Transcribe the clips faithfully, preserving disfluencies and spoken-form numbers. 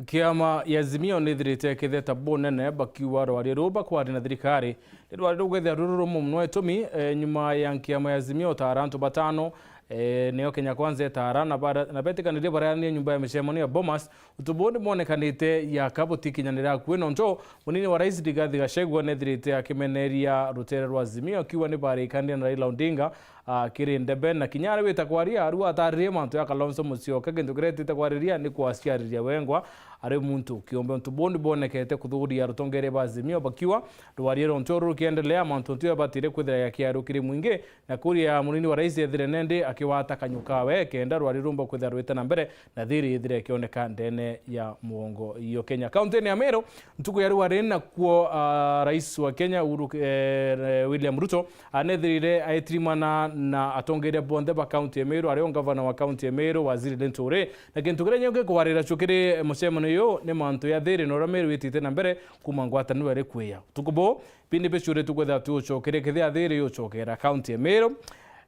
Kiama ya Azimio nithirite kitheta bunene bakiuga rwaria ruu bakwaria na thirikari ni rwaria rugwithia ruru rumwe muno itumi, eh, nyuma ya kiama ya Azimio utara antu batano, eh, nio Kenya Kwanza etara na bara-, na betikanirie bararanie nyumba ya micemanio ya Bomas. Untu buu ni bwonekanite yaka butikinyanira akui nontu munini wa rais Rigathi Gachagua nethirite akimeneria rutere rwa Azimio akiuga ni barikanire na Raila Odinga, ah, kiri ndebe, na kinya ari wita kwaria, ariu ataririe mantu ya Kalonzo Musyoka, gintu kiria etite kwariria ni kwaciariria wengwa ari muntu kiumbe. Untu buu ni bwonekete kuthuria rutongeria ba Azimio bakiuga rwaria runtu ruru rukiendelea, mantu ntu yabatire kwithira yakiaru kiri mwingi, na kuria munini wa rais ethire nendi akiwata kanyukawe kenda rwaria rumba kwithira rwite na mbere na thiri ithire ikioneka ndene ya mugongo iyo Kenya. Kauntini ya Meru, ntuku ya riu ari nakuo, ah, rais wa Kenya Uhuru, eh, William Ruto anethirire aitirimana na atongeria bonthe ba kaunti ya Meru, ario ngavana wa kaunti ya Meru, Waziri Linturi, na kintu kiria nyonge kwarira cio kiri mucemanio uyu ni mantu ya thiri na uria Meru itite na mbere kuma ngwataniro iri kwia. Utuku buu, bindi biciuritwe kwithira twi ucokeria kethira thiri yucokera kaunti ya Meru.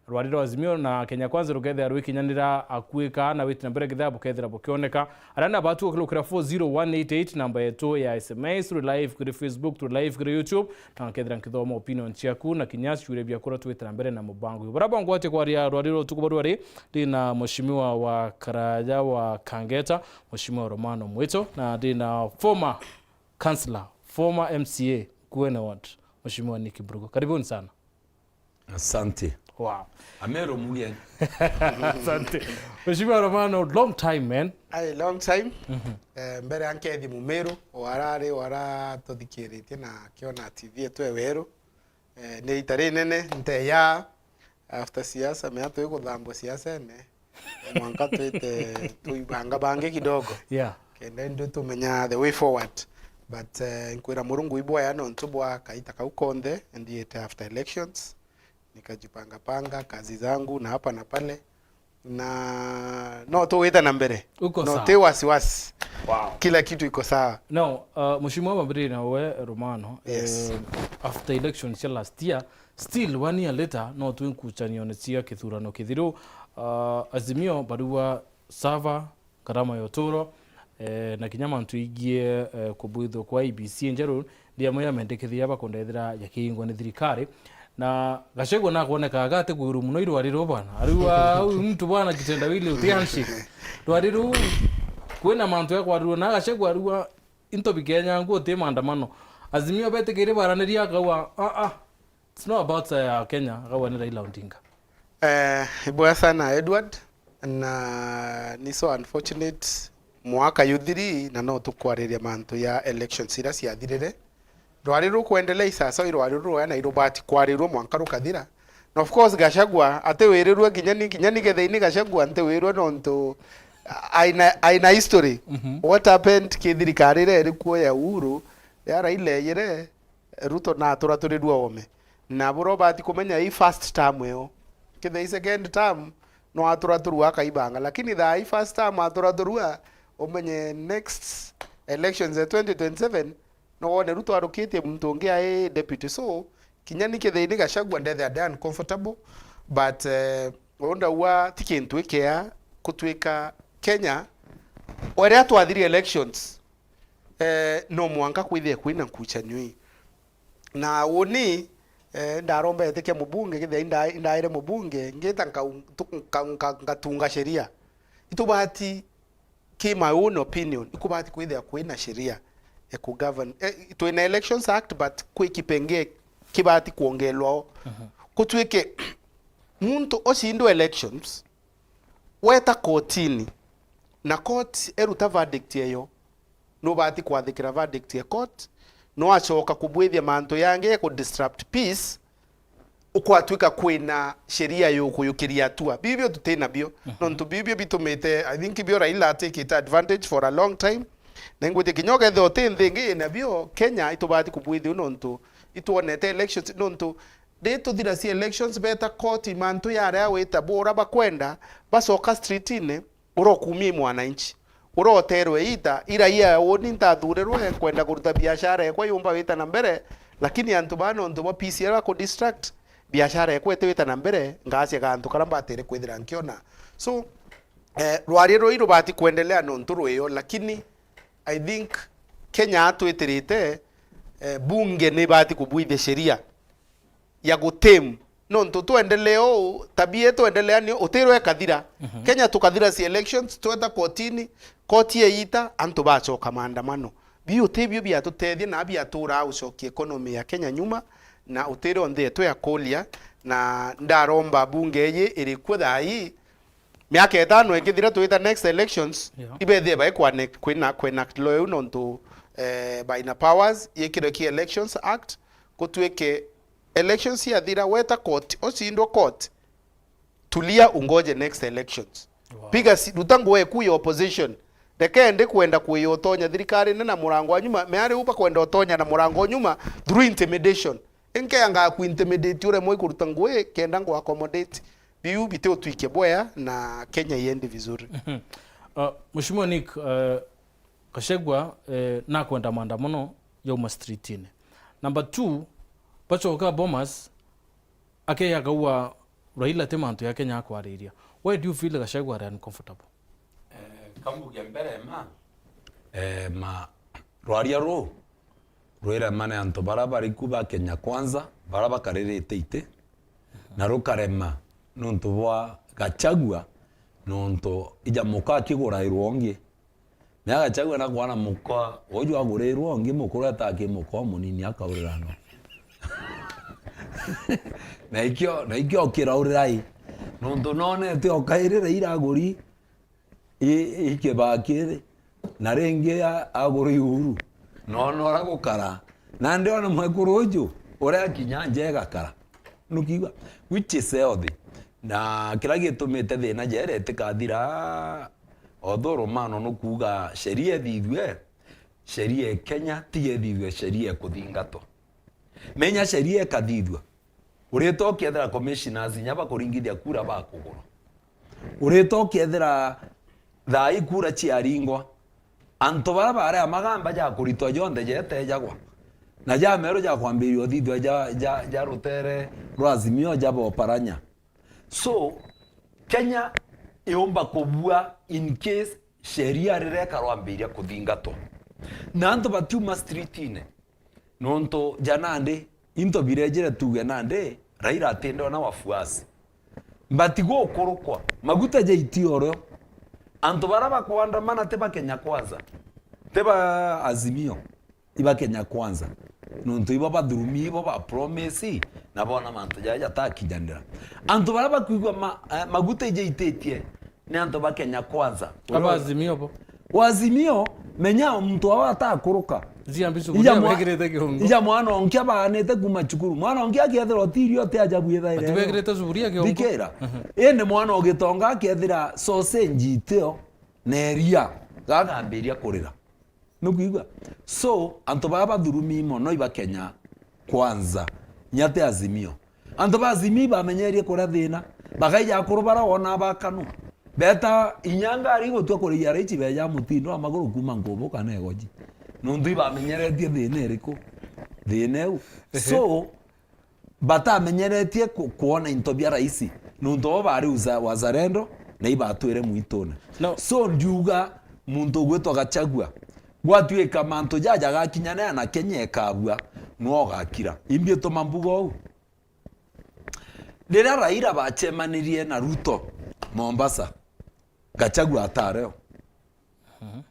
Rwari rwa Azimio na Kenya Kwanza rukethira rwikinyanira akuika na witi na mbere kethira bukethira bukioneka. Aria na batu ukilukira four zero one eight eight namba yetu ya S M S, turi live kuri Facebook, turi live kuri YouTube, na nkethira nkithoma opinion ciaku na kinya ciuria biaku uria twitira mbere na mubango uyu. Bara bangwate kwaria rwari rwa utuku barwari, ndi na mushimiwa wa Karaya wa Kangeta, mushimiwa Romano Mwito, na ndi na former councillor, former M C A, Kuene Ward, mushimiwa Nick Brugo. Karibuni sana. Asante. Wow. Amero mugeni. Asante. Mheshimiwa Romano, long time, man. Aye, long time. Mhm. Eh, mbere ya nkethi Mumiru, warari, waratuthikiritie na akiona T V yetu ya Weru. Eh, ni ita rinene, nteya after siasa, mea twiguthambwa siasene. Mwanka twite tuibanga bangi kidogo. Yeah. Kenda ndio tumenya the way forward. But, eh, nkwira Murungu ibwaya nontu bwa kaita kau konthe, ndiite after elections. Nikajipanga panga kazi zangu na hapa na pale. Na no tuwite na mbere. Uko no sawa. Ti wasiwasi. Wow. Kila kitu iko sawa. Now, uh, Mheshimiwa Mabiri na we Romano, yes, eh, after election cia last year, still one year later, no twi nkuchanio ni cia kithurano kithiru. Uh, Azimio barua sava, gharama ya uturo, eh, na kinya mantu igie, eh, kubwithwa kwa I E B C njeru, ndi amwe ya mendekithia bakundethira yakihingwa ni thirikari. Na Gachagua nakwonekaga ati kwiru muno irwari ru bwana. Ariwa, uyu mtu bwana kitendawili uti handshake. Rwari ru, kwina mantu ya kwarirwa na Gachagua ariwa into bi Kenya ngu uti maandamano. Azimio betikiri baraniria akauga, ah, ah, it's not about, uh, Kenya, akauga ni Raila Odinga. Eh, ibwega sana Edward, na ni so unfortunate mwaka yuthiri, na no tukwariria mantu ya elections iria ciathirire. Rwari rukwendelea isasa, rwari rurwea na irubati kwarirua mwanka rukathira. Na of course, Gachagua ati wirirue kinya ni, kinya ni getha ini Gachagua nti wirue nontu aina, aina history. Mhm. What happened ki thirikari iria iri kuo ya Uhuru, ya Raila eyire, Ruto na aturatuririu ome. Na bura ubati kumenya i first term iyo. Kethira i second term, no aturaturua akaibanga. Lakini thaa i first term aturaturua, umenye next elections ya twenty twenty-seven, no wone Ruto arukitie muntu ungi ai deputy. So, kinya ni kethira ni Gachagua ndethe ade uncomfortable, but, eh, uu ndauga ti kintu ikea kutwika Kenya. Were atwathiri elections, eh, no mwanka kwithie kwina nkuchanio ii. Na uni, eh, ndarombete kia mubunge, kethira inda-, indaire mubunge, ngita nkau-, tu-, nka-, nka-, ngatunga sheria. Itubati, ki my own opinion, ikubati kwithia kwina sheria ya ku govern. Eh, twina Elections Act, but kwi kipengee kibati kwongelwa o. Mhm. Kutwike muntu ocindwa elections, weta kotini, na court eruta verdict eyo, nubati kwathikira verdict ya court, no acoka kubwithia mantu yangi ya ku disrupt peace, ukwatwika kwina sheria yukuyukiria atua. Bibio tuti nabio. Mhm. Nontu bibio bitumite, I think bio Raila atikite advantage for a long time. Na ingwite kinya ukethia uti nthi ingi inabio, Kenya itubati kubwithia u nontu itwonete elections, nontu ri tuthira cia elections beta court mantu yaria wita bura bakwenda, bacoka streetine, urokumia i mwananchi, uroterwe ita, iraia uni ntathurirwe nkwenda kuruta biashara ekwa yumba wita na mbere, lakini antu baa nontu bwa P C R baku distract, biashara ekwa iti wita na mbere, ngacia gantu karia mbatire kwithira nkiona. So, eh, rwari rui rubati kwendelea nontu rwio, lakini I think Kenya atwitirite, eh, bunge ni ibati kubwithia sheria ya gutame. Nontu twendelee uu, tabia ii twendelea ni utirwe ikathira. Mhm. Kenya tukathira cia elections, tweta kotini, koti yeita, antu bacoka maandamano. Biu tibio biatutethia na biaturaa gucokia economy ya Kenya nyuma, na utire onthe yetu ya kuria, na ndaromba bunge iji iri kuo thaa ii, miaka itano ikithira twita next elections, Yeah. ibethie bai kwane-, kwina-, kwenact law iu nontu, eh, baina powers yikirwe ki Elections Act, gutwike elections ciathira, weta court, ucindwe court, tulia ungoje next elections. Wow. Piga si-, ruta nguo eku ya opposition. Reke ndi kwenda kuiya utonya thirikarine na murango wa nyuma, meari uba kwenda utonya na murango wa nyuma through intimidation. Inkeanga ku intimidate uremwe kuruta nguo ii kenda ngu accommodate. Biu biti utwike bwea na Kenya iendi vizuri. Mhm. Uh, Mheshimiwa Nick, uh, Gachagua, eh, nakwenda maandamano yauma streetine. Number two, bacoka Bomas, akeya akauga Raila ti mantu ya Kenya akwariria. Why do you feel Gachagua are uncomfortable? Eh, kambuge mbere ma, eh, ma, rwaria ruu rwirema ni antu bara bari ku ba Kenya Kwanza, bara bakaririte iti, na rukarema nontu bwa Gachagua, nontu ija muka akigurairwa ungi. Na Gachagua na kwana muka uju agurirwa ungi mukuru eta aki muka umunini akaurira no. Na ikio, na ikio kiraurira i. Nontu nonete o kairi Raila aguri i, i Kibaki, na ringi a-, aguri Uhuru. Nona uria gukara. Nandi ona mwekuru uju, uria akinya nja igakara. Nukiigua? Which is healthy. Na kiria gitumite thina jere itikathira, although Romano nukuuga sheria ithithue, sheria e Kenya, tiga ithithue sheria ikuthingatwa. Menya sheria ikathithua. Urita ukiethira commissioners inya bakuringithia kura bakugurwa. Urita ukiethira thaa ii kura ciaringwa, antu bara bari a magamba ja kuritwa jonthe jetejagwa, na ja meru ja kwambiria uthithua ja, ja, ja rutere rwa Azimio ja boparanya. So, Kenya iumba kubua in case sheria riria ikarwambiria kuthingatwa. Na antu batiuma streetine. Nontu ja nandi, into birejire tuge nandi, Raila atinde ona wafuasi. But gukurukwa, maguta jaiti orio. Antu bara bakwandamana ti ba Kenya Kwanza, ti ba Azimio, iba Kenya Kwanza. Nontu ibo bathurumi, ibo ba promise, na bona mantu jaja jatakinyanira. Antu bara bakwigua ma-, eh, maguta ijaititie, ni antu ba Kenya Kwanza. Aba Azimio bo. Wa Azimio, menya muntu wao atakuruka. Zia mbi suburia ija mwa-, bekirite kiongo. Ija mwana onkia baanite kuma cukuru. Mwana onkia akiethirwa utirio ti ajabu ithaire. Ati bekirite suburia kiongo. Thikira. Mhm. Indi mwana ugitonga akiethira sausage itio na iria, gagambiria kurira. Nukwigua? So, antu baa bathurumi mono iba Kenya Kwanza, inya ti Azimio. Antu ba Azimio bamenyerie kuria thina, bakaija akuru bara wona bakanu. Beta inya ngari igutwa kurigia richi beja mutindo wa maguru kuma Nkubu kana Igoji. Nontu ibamenyeretie thina iriku? Thina iu. Ehe. So, batamenyeretie ku-, kwona into bia raisi, nontu bo bari uza-, wazalendo, na ibatwire mwitune. No. So, ndiuga muntu ugwitwa Gachagua, gwatuika mantu jaja gakinya na Kenya ikabua, nwe ugakira. Imbi ituma mbuga uu. Riria Raila bacemanirie na Ruto Mombasa, Gachagua atareo. Mhm.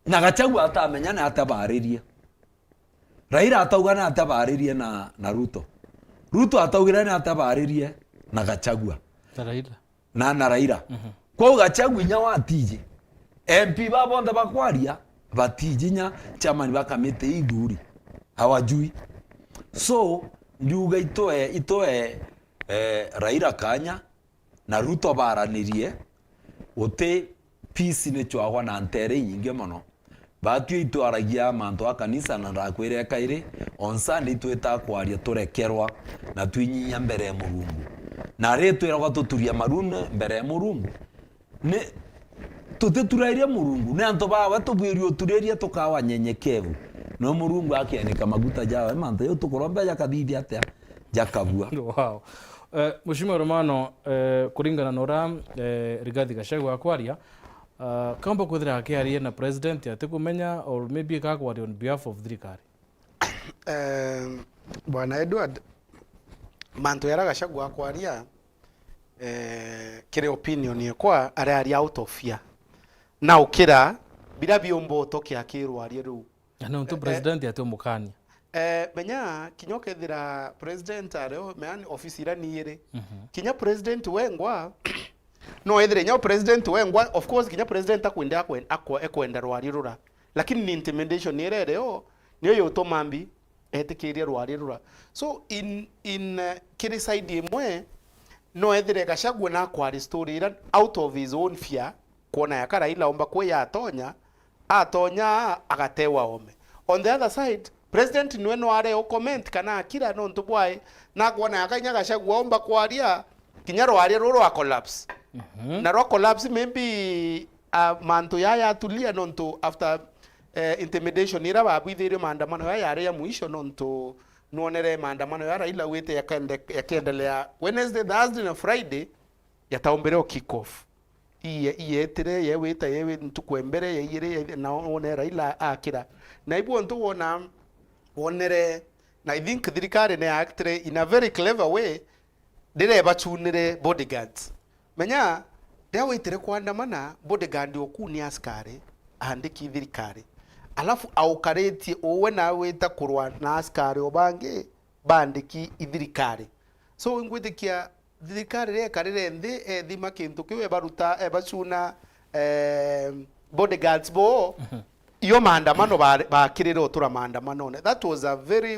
Na Gachagua atamenya ni atia baririe. Raila atauga ni atia baririe na, na Ruto. Ruto ataugire ni atia baririe na Gachagua. Na Raila. Na, na Raila. Mhm. Kwou Gachagua inya watiji. M P ba bonthe bakwaria, batiji inya chairman ba kamiti ithuri. Hawajui. So, ndiuga itoe, itoe, eh, Raila kanya, na Ruto baranirie, guti peace ni chwagwa na ntere inyingi mono. Batwi itwaragia mantu a kanisa, na ndakwire kairi, on Sunday itwita kwaria turekerwa na twinyia mbere ya Murungu. Na ri twiragwa tuturia maru mbere ya Murungu. Ni tutiturairie Murungu, ni antu bawe tubwirie uturirie tukawa nyenyekevu. No Murungu akenika maguta jawe, mantu jau tukuromba jakathithia atia? Jakabua. Wow. Eh, Mheshimiwa Romano, eh, kuringana na uria, eh, Rigathi Gachagua akwaria, Uh, kaumba kwithira akiaria na president atikumenya, or maybe kakwaria on behalf of thirikari? Eh, Bwana Edward, mantu jaria Gachagua akwaria, eh, kiri opinion ekwa, aria aria out of fear. Na ukira biria biumba utokia kirwaria riu. Na nontu eh, eh, president atiumukania. Eh, menya, kinya ukethira president ario, mean office iria ni iri. Mhm. Kinya president wengwa, no ethire kinya president wengwa, of course, kinya president akwenda, akwe-, akwe-, ekwenda rwari rura. Lakini ni intimidation iria irio, niyo yutuma mbi etikiria rwari rura. So, in, in, eh, kiri side imwe, no ethire Gachagua na akwari story ira out of his own fear, kwona yaka Raila omba kwi yatonya, atonya agatewa ome. On the other side, president niwe no are o comment kana akira nontu bwae, na kwona yaka inya Gachagua omba kwaria, kinya rwaria ruru rwa collapse. Mhm. Na rwa collapse maybe, uh, mantu ya yatulia nontu after, eh, intimidation ira babwithirie maandamano ya yari ya mwisho nontu nwonere maandamano ya Raila wite yakende-, yakiendelea Wednesday, Thursday na Friday, yataumbire o kick off. Iye-, iyetire, yewita, yewi ntuku ya mbere, ya ijiri, ya ithatu, na wone Raila akira. Na ibu ontu wona, wonere, na I think thirikari ni actire in a very clever way, ndire bachunire bodyguards. Menya, riria witire kwandamana, bodyguard oku ni askari, andiki thirikari. Alafu aukaritie uwe na wita kurwa na askari o bangi, bandiki i thirikari. So, ngwitikia thirikari riria ekarire nthi, ethima kintu kiu, ebaruta, ebacuna, eh, bodyguards bo, mhm, iyo maandamano ba-, bakirire utura maandamanone. That was a very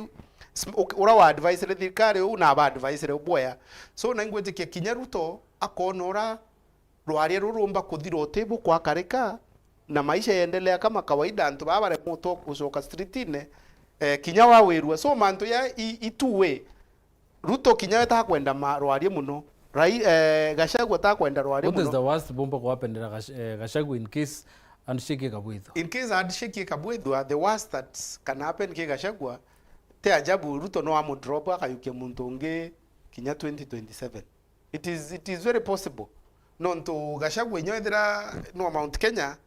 sm-, uk-, ura wa advisere thirikari uu na aba advisere bwea. So, na ngwitikia kinya Ruto akona ura rwaria rurumba kuthira uti bukwakarika, na maisha yendelea kama kawaida, antu baa baremwa uto-, gucoka streetine, eh, kinya wawirua. So, mantu ya i, i two way. Ruto kinya we takwenda ma-, rwaria muno. Rai-, eh, Gachagua takwenda rwaria muno. What is the worst bumba kuhapenera Gash-, eh, Gachagua in case handshake ikabwithwa? In case handshake ikabwithwa, the worst that can happen ki Gachagua, ti ajabu Ruto no amudrop akayukia muntu ungi kinya twenty twenty-seven. It is, it is very possible. Nontu Gachagua inya ethira no Mount Kenya,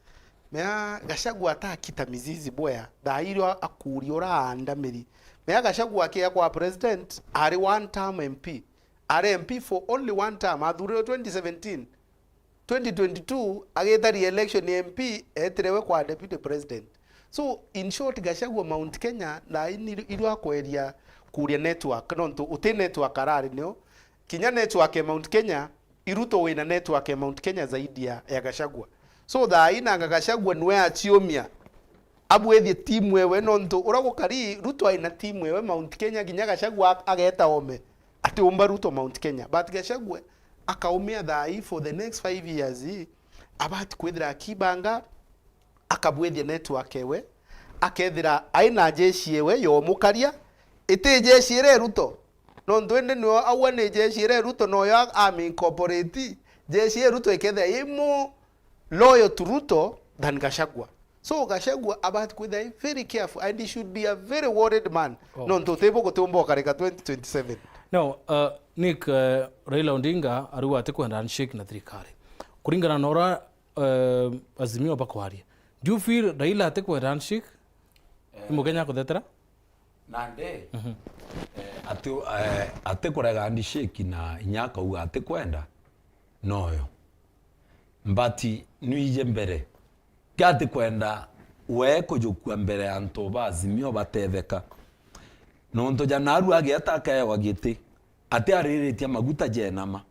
mea Gachagua atakita mizizi bwea, thaa iria akuria ura aandamiri. Mea Gachagua akia kwa president, ari one term M P. Ari M P for only one term, athurirwe twenty seventeen. Twenty twenty-two, agita re-election ya M P, etire we kwa deputy president. So, in short, Gachagua Mount Kenya, thaa ii ni irio akweria kuria network, nontu uti network arari nio. Kinya network ya Mount Kenya, i Ruto wina network ya Mount Kenya zaidi ya, ya Gachagua. So, thaa ii nanga Gachagua niwe aciumia. Abwithie timu ewe, nontu ura gukari, Ruto aina timu ewe Mount Kenya, kinya Gachagua ag-, ageta ome. Atiumba Ruto Mount Kenya. But Gachagua akaumia thaa ii for the next five years ii, abati kwithira akibanga, akabwithia network ewe, akethira aina jeshi ewe yomukaria, iti jeshi ire Ruto. Nontu indi nio aua ni jeshi ire Ruto, noyo a-, ami incorporate jeshi ire Ruto ikethira i more loyal to Ruto than Gachagua. So Gachagua abati kwithira i very careful and he should be a very worried man. Oh. Nontu utibu gutiumba ukarika twenty twenty-seven. Now, uh, Nick, uh, Raila Odinga ariuga atikwenda handshake na thirikari. Kuringana na ura, uh, Azimio bakwaria, do you feel Raila atikwenda handshake? Eh. Ni Mukenya akuthetera? Nandi, mhm, eh, ati, eh, atikurega handshake na inya akauga atikwenda, noyo. But nwije mbere, ki atikwenda we kujukua mbere ya antu ba Azimio batetheka. Nontu ja narua agieta akaewa giti, ati ariritie maguta jenama.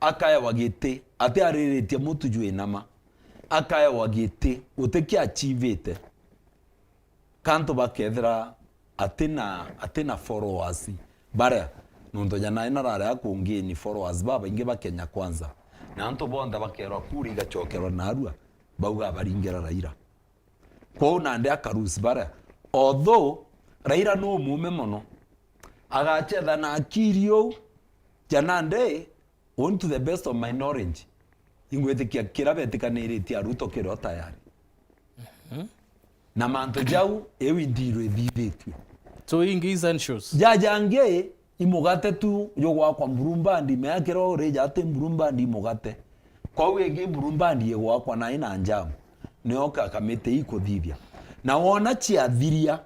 Akaewa giti, ati ariritie mutu jwinama. Akaewa giti, guti ki achivite. Kantu bakethira atina, atina followers baria, nontu ja nai narari akungini followers babaingi ba Kenya Kwanza, na antu bonthe bakerwa kura igacokerwa narua, bauga baringira Raila. Kwou nandi akarusi baria, although Raila nu mume mono, agachetha na akiri uu, ja nandi Uni to the best of my knowledge, ingwitikia kiria betikaniritie a Ruto kirio tayari. Mhm. Na mantu jau, iu indirwe ithithitue. So, ingi essentials? Ja jangi, i mugate tu, jugwakwa mburumbandi, mea kiria urija ati mburumbandi i mugate. Kwou ingi Buru Band igwakwa na ina njamu, nioka kamiti ikuthithia. Na wona ciathiria,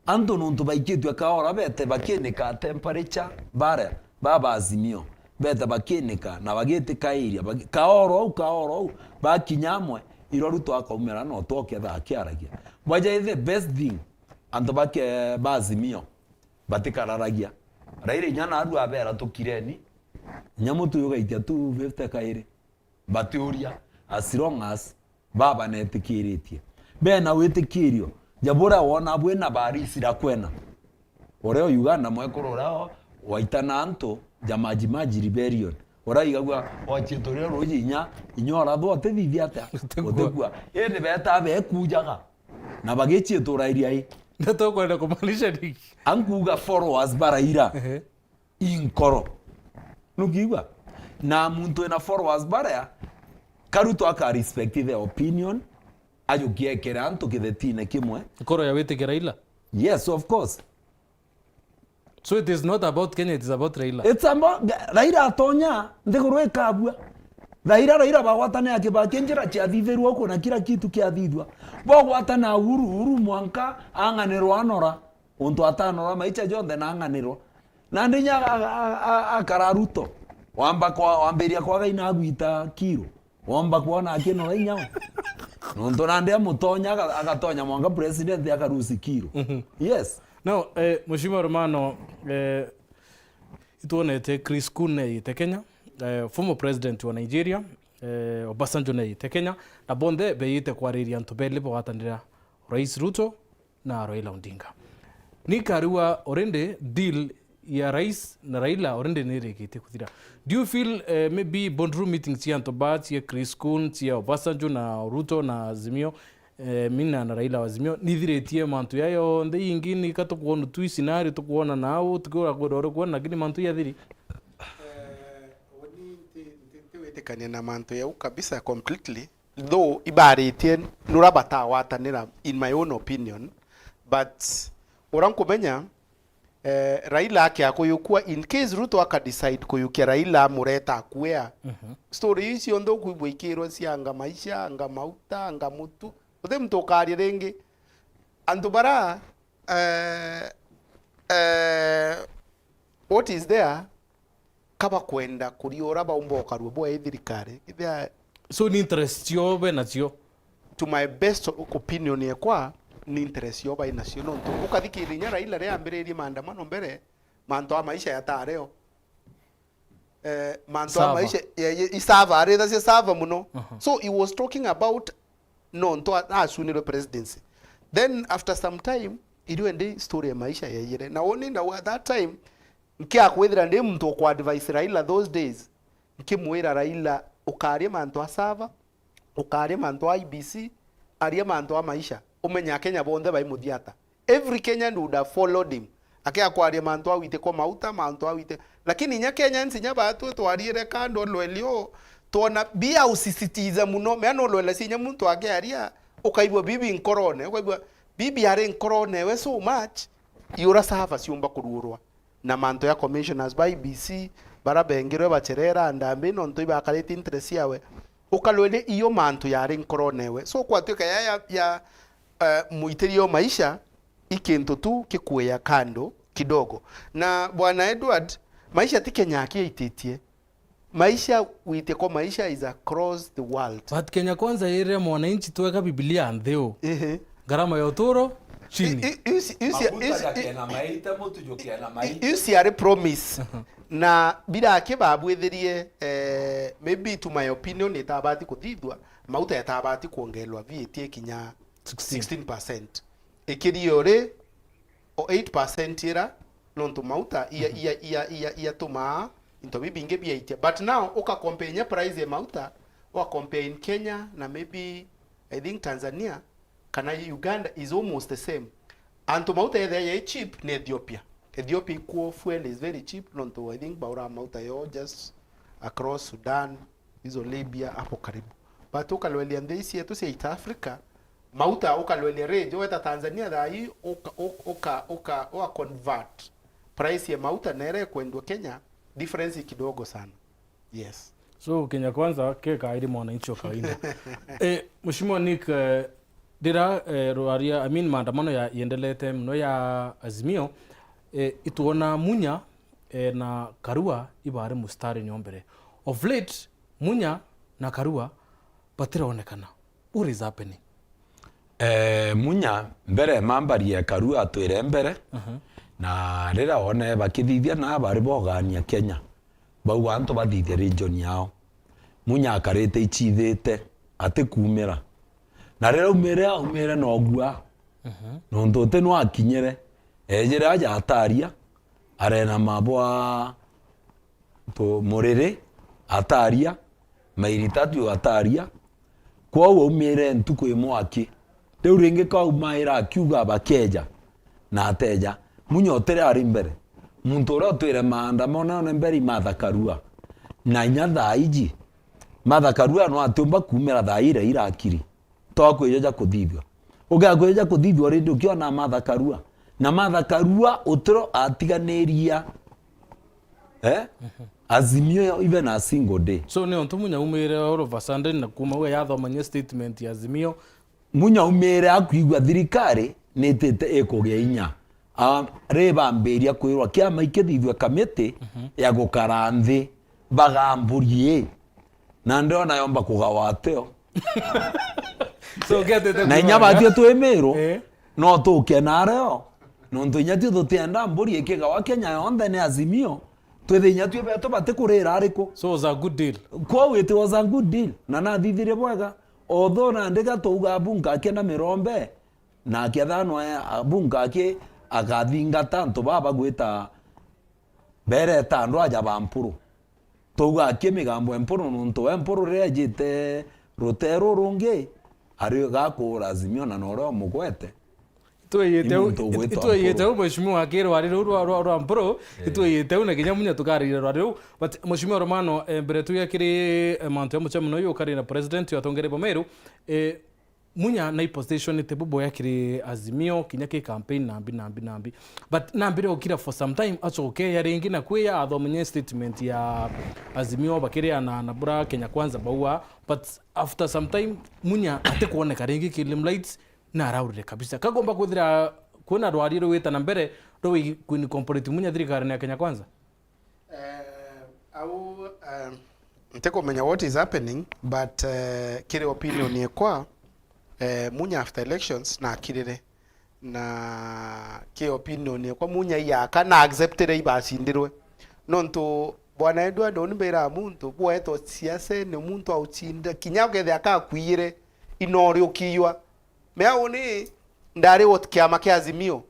antu nontu baikitue kaora bete bakinika temperature, bare, baba Azimio, bete bakinika na bagitikairia, bagi-, kaora ou, kaora ou, bakinya amwe, iro Ruto akaumira no twoke thaa kiaragia. Bwaja the best thing, antu bake, ba Azimio, batikararagia. Raila inya narua abera tukireni, inya mutu uyu ugaitia two fifty kairi. Batiuria, as long as baba netikiritie. Bena witikirio, ja buria wona bwina barisi ra kwena. Uria Uganda mwekuru uria waitana antu ja Maji Maji Rebellion. Uria igagua wachituria ruji inya, inya urathwa utithithia atia? Utigua. Utigua. Indi beta bekujaga. Na bagichitura iria i. Ndeto kwenda kumaanisha niki? Ankuga followers baraira. Ehe. Inkoro. Nukiigua? Na muntu ena followers baria, Karuto aka respect the opinion, ajukiekere antu kithetine kimwe. Nkoro ya witikia Raila? Yes, of course. So it is not about Kenya, it is about Raila. It's about, Raila atonya, nthiguru ikabua. Raila, Raila bagwatane ya Kibaki, njira ciathithirua uku na kila kitu kiathithua. Bagwatana Uhuru, Uhuru mwanka ang'anirwa anora. Untu atanora maicha jonthe na ang'anirwa. Nandi inya a-, a-, a-, akara Ruto. Wamba kwa, wambiria kwaga ina agwita kiro. Wamba kwona akinora inya we. Nontu nandi amutonya, aga-, agatonya mwanka president akarusi kiro. Mhm. Yes. Now, eh, Mheshimiwa Romano, eh, itwonete Chris Coons neeyite Kenya, eh, former president wa Nigeria, eh, Obasanjo neeyite Kenya, na bonthe beeyite kwariria antu beeli bagwatanira Rais Ruto na Raila Odinga. Ni kariwa already deal ya Rais na Raila already ni irikitie kuthira. Do you feel, eh, maybe boardroom meetings cia antu ba, cia Chris Coons, cia Obasanjo na Ruto na Azimio, eh, Mina na Raila wa Azimio, nithiritie mantu ya yonthe ingi, ni ka tukwona tu scenario, tukwona nau, tukiura kwenda uri kwona, lakini mantu yathiri? Eh, uni nti-, nti-, ntiwitikania na mantu yau kabisa completely. Though ibaritie nura batagwatanira in my own opinion, but ura nkumenya, eh, Raila akia kuyukua, in case Ruto aka decide kuyukia Raila amureta akuea. Mhm. Story ici cionthe ukwigua ikirwa cia anga maisha, anga mauta, anga mutu. Uti muntu ukaria ringi. Antu bara, eh, eh, what is there, ka bakwenda kuria uria baumba ukarua bwa i thirikari. Ithia So ni interest cio be nacio? To my best opinion yekwa, ni interest cio bai nacio. Nontu ukathikiriria inya Raila riria ambiririe maandamano mbere, mantu a maisha yatario. Eh, mantu a Sava. maisha, ye, ye, isava, arithacia sava muno. Aha. So he was talking about nontu a-, acunirwe presidency. Then after some time, irio indi story ya maisha yaiyire. Na woni na at that time, nkia kwithira ndi muntu ukwa advise Raila those days, nkimwira, "Raila, ukaria mantu a sava, ukaria mantu a I B C, aria mantu a maisha, umenye Akenya bonthe bai muthiata." Every Kenyan would have followed him. Akia kwaria mantu a wite kwa mauta, mantu a wite. Lakini inya Kenyans inya batwe twariire kando lweli o, twona bia usisitiza muno. Mea no lwela si inya muntu akiaria, ukaigua bibi nkorone, ukaigua bibi ari nkorone we so much, iura sava ciumba kuruurwa. Na mantu ya commissioners ba I B C, bara bengirwe bacherera ndambi nontu ibakarite interest yawe. Ukalwele iyo mantu yari nkorone we. So kwatuika ya, ya, ya, eh, muitirio maisha, i kintu tu kikuya kando kidogo. Na Bwana Edward, maisha ti Kenya akiaititie. Maisha, wite kwa maisha is across the world. But Kenya Kwanza ire mwananchi tweka Biblia ntheu. Ehe. Gharama ya uturo chini. I, i, isi, isi, Maguta isi, jakiena maita, mutu jukiena maita. I, isi ari promise. Na biraki babwithirie, eh, maybe to my opinion, itabati kuthithwa, mauta yatabati kuongelwa V A T ikinya sixteen. Sixteen percent. Ikirio ri, o eight percent ira, nontu mauta iya, Mhm. iya, iya, iya, iyatumaa into bibingi biaitia. But now, uka compare inya price ya mauta, uka compare in Kenya na maybe, I think, Tanzania, kana Uganda is almost the same. Antu mauta ethea yai cheap ni Ethiopia. Ethiopia ikuo fuel is very cheap, nontu I think baura mauta yo just across Sudan, hizo Libya, hapo karibu. But ukalwelia nthi ici yetu cia East Africa, mauta ukalwelia range, weta Tanzania thaa hii, uka, uka, uka, uka, uka convert price ya mauta na ira ikwendwa Kenya, difference i kidogo sana. Yes. So, Kenya Kwanza ke kairi mwananchi wa kawaida. Eh, Mheshimiwa Nick, eh, rira, eh, rwaria, I mean, maandamano ya, yendelete mno ya Azimio, eh, ituona Munya, eh, na Karua ibari mustari nyombere. Of late, Munya na Karua batironekana. What is happening? Eh, Munya, mbere mambarie Karua atwire mbere, Aha. na rira one bakithithia na bari bogania Kenya, bauga antu bathithie region yao. Munya akarite ichithite, atikumira. Na rira aumire, aumire na ugua. Mhm. Nontu uti no akinyire. Ejire aja ataria, arena mabwa tu muriri, ataria, mairi tatu ataria. Kwou aumire ntuku imwe aki. Riu ringi kaumaira akiuga bakeja, na ateja. Munya utiri ari mbere. Muntu uria utwire maandamanone mbere i Martha Karua. Na inya thaa iji, Martha Karua no atiumba kumira thaa iria irakiri. To akwijoja kuthithua. Ugakwija kuthithua rindi ukiona Martha Karua. Na Martha Karua utiro atiganiria, eh? Azimio even a single day. So, ni untu Munya umire all of a sudden na kuma we yathomania statement ya Azimio. Munya umire akwigua thirikari nitite ikugia inya. A, ribambiria kwirwa kiama ikithithua kamiti Mhm. ya gukara nthi bagamburi. Na ndiona yomba kugawa ateo. So, getete na inya kugawa. Batio twi Miru, Eh. no tukena areo. Nontu inya tio tutienda mburi ikigawa Kenya yonthe ni Azimio. Twithe inya tio betu batikurira ariku. So, it was a good deal. Kwou it was a good deal. Na nathithirie bwega. Although nandi gatauga abunge aki na mirombe, na akethanwa abunge aki akathingata antu baba gwita bereta andu aja ba Mpuru. Twauga aki migambo e Mpuru, nontu we Mpuru riria ejite ruteru rungi, ari gakuura Azimio na noria umugwete. Itwiyite Ni u-, muntu ugwitwa itwiyite Mpuru. U, mheshimiwa, aki rwari ruu rwa, rwa, rwa Mpuru, Eh. itwiyite u na kinya Munya tukarire rwari ruu. But mheshimiwa Romano, eh, mbere tuya kiri, eh, mantu ya muchemo noyu ukari na president wa atongeria ba Meru, eh, Munya na i position ite buboya kiri Azimio, kinya ki campaign nambi, nambi, nambi. But nambire ukira for some time, acoke ya ringi na kwiya athomenya statement ya Azimio bakiria na, na bura Kenya Kwanza baua. But after some time, Munya atikuoneka ringi ki limelight na araurire kabisa. Kagomba kwithira kwina rwari rwita na mbere, rwi kuincorporate Munya thirikari ya Kenya Kwanza? Eh, au, eh, ntikumenya what is happening, but, eh, kiri opinion ekwa, eh, Munya after elections nakirire. Na ki opinion ekwa, Munya iyaka na acceptire ibacindirwe. Nontu Bwana Edward, uni mbira muntu, bwetwa siasene, muntu aucinda, kinya ukethia akakwiyire, inori ukiywa. Mea uni ndari wo kiama kia Azimio.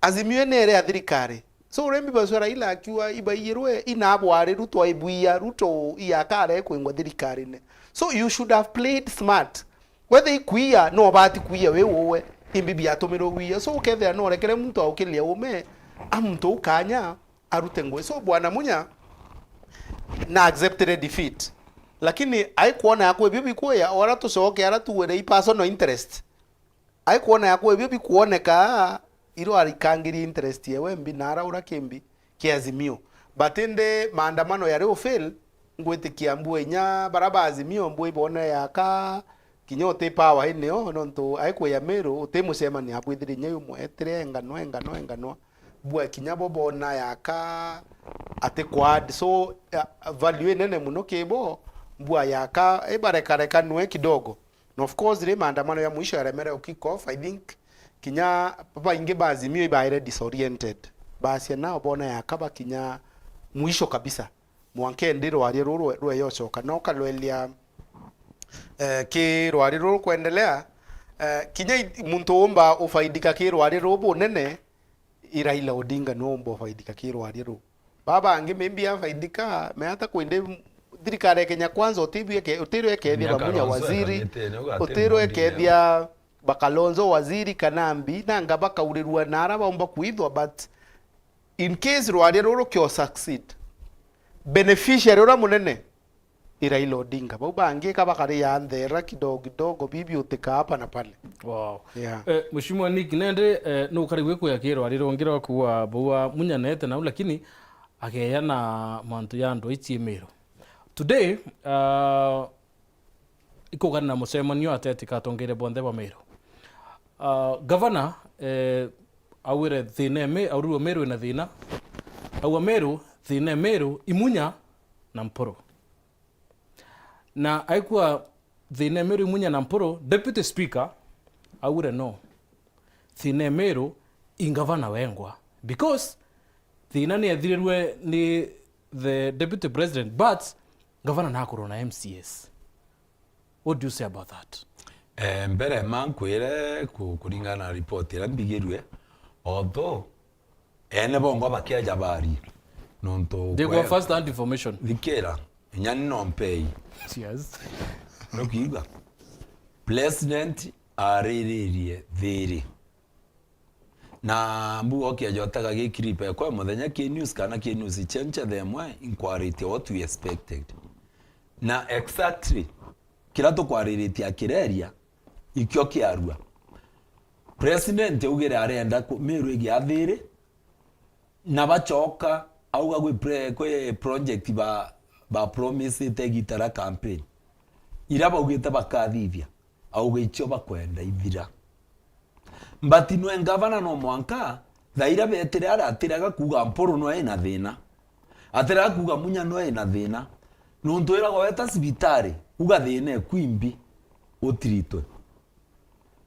Azimio ni ere ya thirikari. So, urembi bacio Raila akiuga ibaiyirwe, inabwari Ruto aibwia, Ruto iyakare kwingwa thirikarine. So, you should have played smart. Whether ikwiya, no bati kwiya wi uwe, imbi biatumirwe wiya. So, ukethira no urekere muntu aukiria ume, a muntu u kanya, arute ngui. So, Bwana Munya, na accepted defeat. Lakini aikwona yakwa ibio bikuya, ora tucoke ara tuwere i personal interest. Aikwona yakwa ibio bikuoneka, iro arikangiria interest yewe mbi na araura kimbi kia Azimio. But indi maandamano yari u fail, ngwitikia mbua inya bara ba Azimio mbua ibone yaka, kinya uti power inio, nontu aikwia Meru, uti mucemania abwithire inya yumwe, etire enganwa, enganwa, enganwa. Mbua kinya bo bona yaka ati quad. So, uh, value inene muno kibo, mbua yaka, ibarekareka nwe kidogo. Na of course, ri maandamano ya mwisho yaremere u kick off, I think kinya baingi ba Azimio ibaire disoriented. Bacia nao bona yakaba kinya mwisho kabisa. Mwanka indi rwaria ruru rwe-, rweyocoka. Na ukalwelia, eh, ki rwari ruru kwendelea, eh, kinya i-, muntu umba ufaidika ki rwari ruru bunene, i Raila Odinga niwe umba ufaidika ki rwaria ruu. Baba bangi maybe afaidika, me ata kwindi thirikari ya Kenya Kwanza utibio eke-, utirwe ekethia Munya ba Munya Kalonzo waziri, ekanite, niwe ati utirwe Modi ekethia ba Kalonzo waziri kana mbi, nanga bakaurirua na ara baumba kwithwa, but in case rwaria ruru kio succeed, beneficiary uria munene i Raila Odinga. Bau bangi ka bakari ya nthera kidogo kidogo, bibi utika hapa na pale. Wow. Yeah. Eh, Mheshimiwa Nick, nende, eh, nukari gwikuya kirwa riro ngira kuwa bua Munya nete nau, lakini ageya na mantu ya andu aici Meru. Today, uh, ikugana na mucemanio ateti ka atongeria bonthe ba Meru. Uh, gavana, eh, augire thina eme-, aurire Meru ina thina. Aua Meru, thina Meru, Imunya na Mpuru. Na aikua thina Meru, Imunya na Mpuru, Deputy Speaker augire no. Thina Meru i gavana wengwa. Because thina ni ethirirwe ni the Deputy President, but gavana nakorwo na M C As. What do you say about that? Eh, mbere ma nkwire ku-, kuringana na report iria mbigirue, although ene bongwa bakiaja bari, nontu They kwera first hand information. Thikira, inya ni no mpei. Cheers. Nukiuga, President ariririe thiri. Na mbu okia jotaga gi clip ekwe muthenya ki news kana ki news chenche themwe inkwaritie what we expected. Na exactly kira tukwariritie akireria, ikio kiarua. President augire arenda ku-, Meru igia thiri, na bachoka auga gwi pre-, kwi project ba, ba promisite igita ria campaign. Ira baugite bakathithia, auga icio bakwenda ithira. But nwe ngavana no mwanka, thaira betire ara atiraga kuuga Mpuru no ina thina. Atiraga kuuga Munya no ina thina. Nontu iragwa weta cibitari, uga thina ekwimbi, utiritwe.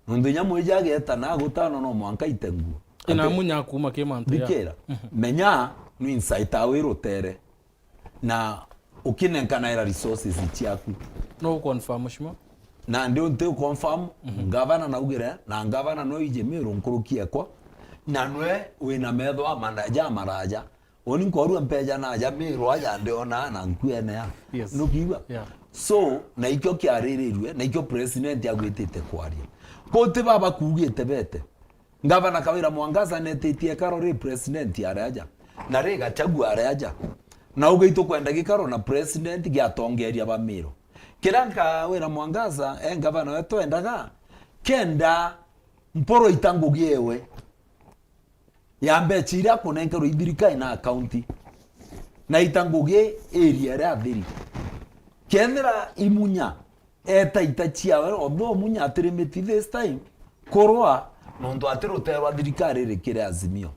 Nontu inya mwiji ageta na agutano no mwanka ite nguo. Ina Ati-, Munya kuma ki mantu ya. Thikira, Mhm. menya, nu inside awe rutere. Na ukinenkanaira resources ciaku. No confirm, mheshimiwa? Na ndi unti confirm, Mhm. Ngavana naugire, na ngavana no ije Meru nkuruki ekwa, na nwe wina metho amanda-, ja maraja. Oni nkorua mpeja naja Meru aja ndiona na nkuene ya. Yes. Nukiigua? Yeah. So, na ikio kiaririrue, na ikio president agwitite kwaria. Kuti baba kuugite bete. Ngavana Kawira Mwangaza netitie ekaro ri president ari aja, na ri Gachagua ari aja. Na uge itukwenda gikaro na president gia atongeria ba Meru. Kira Kawira Mwangaza e ngavana wetu endaga, kenda Mpuru ita ngugi ewe ya mbecha iria akunenkerwa i thirikari na akaunti, na ita ngugi area iria athiri. Kethira Imunya eta ita ciawe, although Munya atirimiti this time, kurwa nontu ati rutere rwa thirikari rikiri Azimio.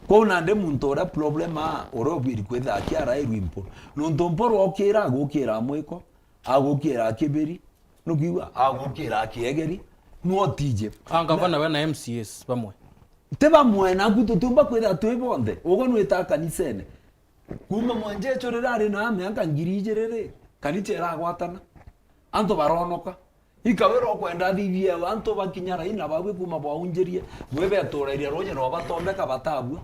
Kwou nandi muntu uria problem a, uria ubwiri kwithira akiarairwi Mpuru. Nontu Mpuru okira agukira mwiko, agukira kibiri, nukiigua, agukira kiegeri, nuotije. A ngavana we na M C As bamwe. Ti bamwe, naku tutiumba kwithira twi bonthe. Ugo nwita kanisene. Kuuma mwenjecho riria ari na miaka ngiri ijiri ri, kanisa iragwatana. Antu baronoka. Ikawira ukwenda athithie antu bakinya raina babwi kuuma bwaunjirie, bwe betureria ruuji no batondeka batabua.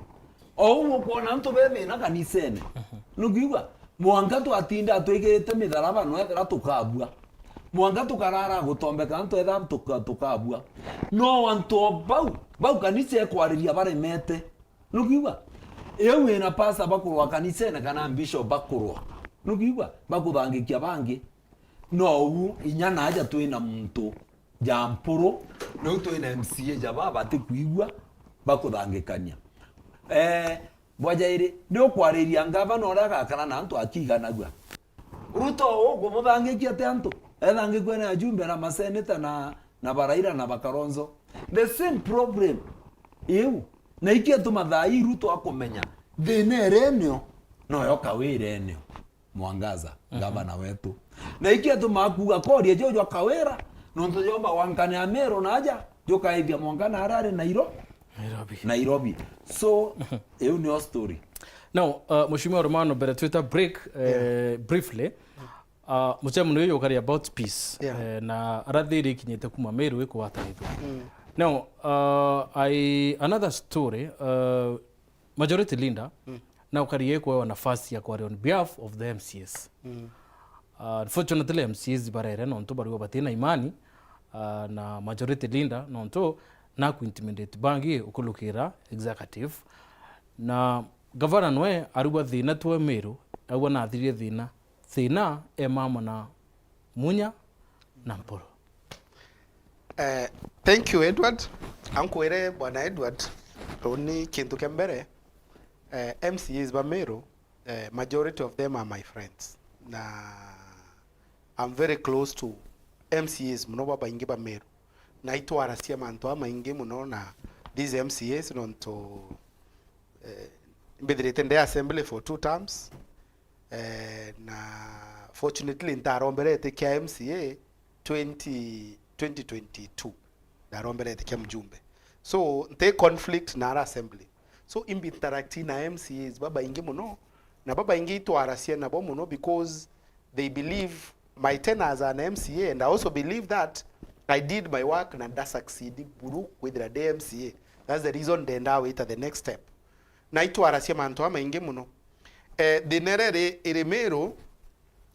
O uu ukwona antu be thina kanisene. Nukiigua? Mwanka twatinda twikirite mitharaba no ethira tukabua. Mwanka tukarara gutombeka antu ethira tuka-, tukabua. No antu o bau, bau kanisa ikwariria baremete. Nukiigua? Iu wina pasta bakurwa kanisene kana bishop bakurwa. Nukiigua? Bakuthangikia bangi. No u inya naja twina muntu ja Mpuru, niu twina M C A ja baba batikwigua bakuthangikania. Eh, bwa jairi, ni ukwariria ngavana uria agakara na antu akiiganagua. Ruto ukumuthangikia ati antu? Ethangikua ni ajumbe na maseneta na, na Baraira na Bakaronzo. The same problem. Iu. Na ikio ituma thaa ii Ruto akumenya thina iria enio, noyo Kawira enio. Mwangaza, Mhm. Gavana wetu. Na ikio ituma akuuga koria jo jwa Kawira, nontu jomba wankane Ameru na aja, jukaithia mwanka na aria ari Nairo-, Nairobi. Nairobi. So, iu nio story. Now, uh, Mheshimiwa Romano, mbere twita break, eh, Yeah. briefly, uh, muchemano uyu ukari about peace, Yeah. eh, na aria thiri ikinyite kuma Meru ikugwatanithua. Mm. Now, uh, I, another story, uh, Majority Leader, Mm. na ukari ikuewa nafasi ya kwaria on behalf of the M C As. Mm. Uh, unfortunately, M C As barere nontu bariwa batina imani, uh, na Majority Leader nontu naku intimidate bangi ukulukira executive. Na gavana nwe arigwa thina twe Meru, arigwa nathirie thina. Thina e mama na Munya na Mpuru. Eh, thank you, Edward. Ankwire, Bwana Edward, uni kintu kia mbere, eh, M C As ba Meru, eh, majority of them are my friends. na I'm very close to M C As mono babaingi ba Meru, na itwaracia mantu amaingi mono na these M C As, nontu, eh, mbithirite ndi assembly for two terms, eh, na fortunately ntaromberete kia M C A twenty, twenty twenty-two, ndaromberete kia mjumbe. So nti conflict na ara assembly. So imbi interact na M C As babaingi mono, na babaingi itwaracia nabo mono because they believe my tenure as an M C A, and I also believe that I did my work na nda succeed buru kwithira ndi M C A. That's the reason ndenda wita the next step. Na itwaracia mantu amaingi mono. Eh, thina iria iri, iri Meru,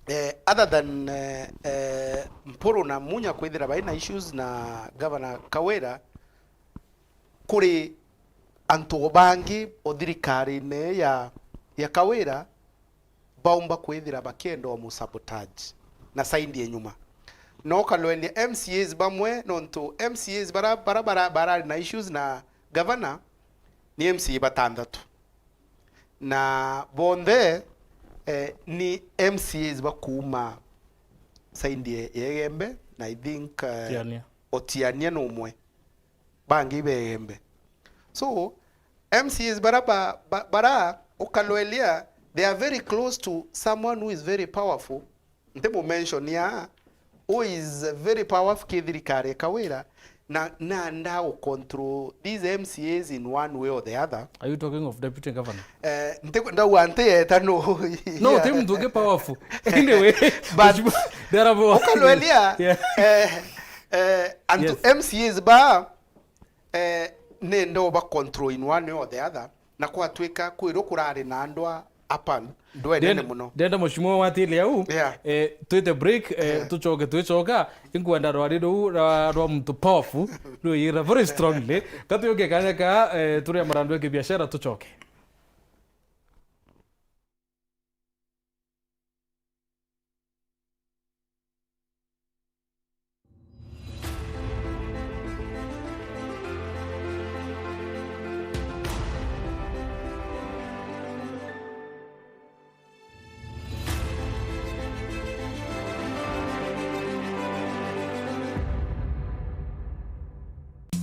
eh, other than, eh, eh, Mpuru na Munya kwithira baina issues na Governor Kawira, kuri antu bangi o thirikarine ya, ya Kawira baumba kwithira bakienda umusabotage na side ya nyuma. No ukalwelia M C As bamwe, nontu M C As bara, bara, bara, barari na issues na governor ni M C A batanthatu. Na bonthe, eh, ni M C As bakuuma side ya, ya Igembe, na I think, eh, Tiania. Otiania ni umwe. Bangi ibegembe. So, M C As bara ba, ba, bara ukalwelia, they are very close to someone who is very powerful. Ntimu mention ya, who is very powerful ki thirikari ya Kawira, na, na nda u control these M C As in one way or the other. Are you talking of deputy governor? Eh, nti, ndauga nti eta no. No, yeah. Ti muntu ungi powerful. Anyway, but Mheshimiwa Ndarabo. Ukalwelia, yeah. Eh, eh, antu, yes. M C As ba, eh, nenda uba control in one way or the other, na kwatwika kwirwo kurari na andu a apa ndwenene muno. Ndenda Mheshimiwa watile au, yeah. Eh, twite break, eh, yeah. Tucoke twicoka, inkwenda rwari ruu rwa, rwa muntu powerful, ruyira very strongly. Katuyoke kanya ka, eh, turia marandu ya kibiashara tucoke.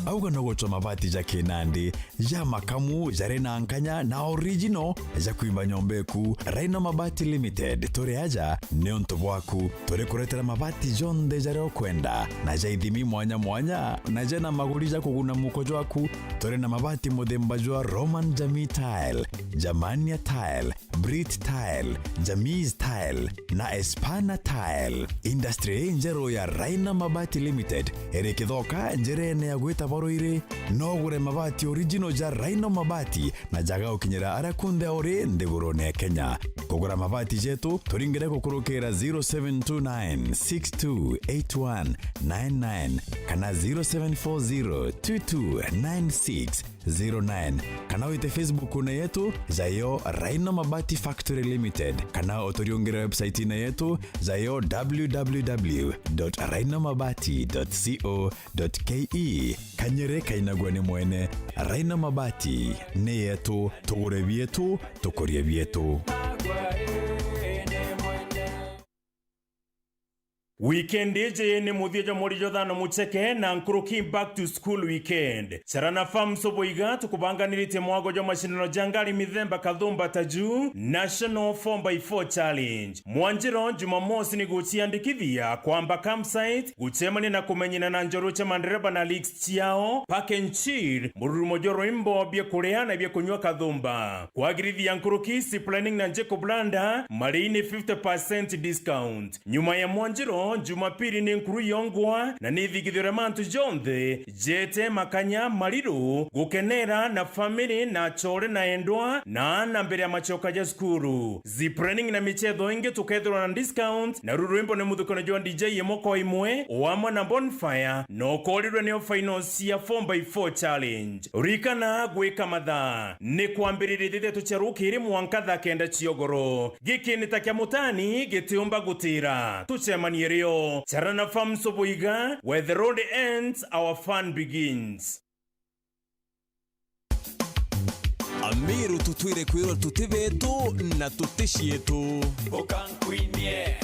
Auga no gucwa mabati ja kinandi, ja makamu, jari na nkanya na original, ja kwimba nyomba eku. Rhino Mabati Limited, turi aja niuntu bwaku. Turi kuretera mabati jonthe jaria ukwenda, na ja ithimi mwanya mwanya, na jena maguri ja kuguna muko jwaku. Turi na mabati muthemba jwa Roman Jamii Tile, Germania Tile, Brit Tile, Jamis Tile na Espana Tile. Industry ii njeru ya Rhino Mabati Limited iri Kithoka, njirene ya gwita Baruiri. No ugure mabati original ja Rhino Mabati na jaga gukinyira aria kunthe uri nthigurune ya Kenya. Kugura mabati jetu, turingire gukurukira zero seven two nine six two eight one nine nine kana zero seven four zero two two nine six zero nine, kana wite Facebook-ine yetu, jayo Rhino Mabati Factory Limited, kana uturiungire website-ine yetu, jayo w w w dot rhino mabati dot co dot k e. Kanyere kainagua ni mwene. Rhino Mabati ni yetu, tugure bietu, tukurie bietu. Weekend iji ni muthia jwa mweri jwa thano mucheke na nkuruki back to school weekend. Charana Farms Oboiga tukubanganiritie mwago jwa mashindano ja ngari mithemba kathumba ta ju National four by four Challenge. Mwanjiro Jumamosi ni guciandikithia kwamba campsite, gucemania na kumenyana na njorua cia mandereba na leagues ciao, Park and Chill, mururumo jwa rwimbo, bia kuria na bia kunyua kathumba. Kwagirithia nkuruki, Zip Lining na Jacob Landa, mariini fifty percent discount. Nyuma ya mwanjiro, Jumapili ni nkuru yongwa na ni ithigithio ria mantu jonthe, jete makanya, mariru, gukenera na family na achore na endwa na aana mbere ya machoka ja cukuru. Zip Lining na michetho ingi tukethirwa na discount, na ru rwimbo ni muthukano jwa D J imwe kwa imwe, o amwe na Bonfire, na ukorirwe nio finals cia four by four Challenge. Ririkana gwika mathaa ni kwambiririe thaa ithatu cia rukiri mwanka thaa kenda cia ugoro. Giki ni ta kia mutani gitiumba gutira. Tucemanie rio. Charana Farms Oboiga, where the road ends, our fun begins. Amiru tutwire kwirwa tuti betu na tuti cietu. Ukankwinie,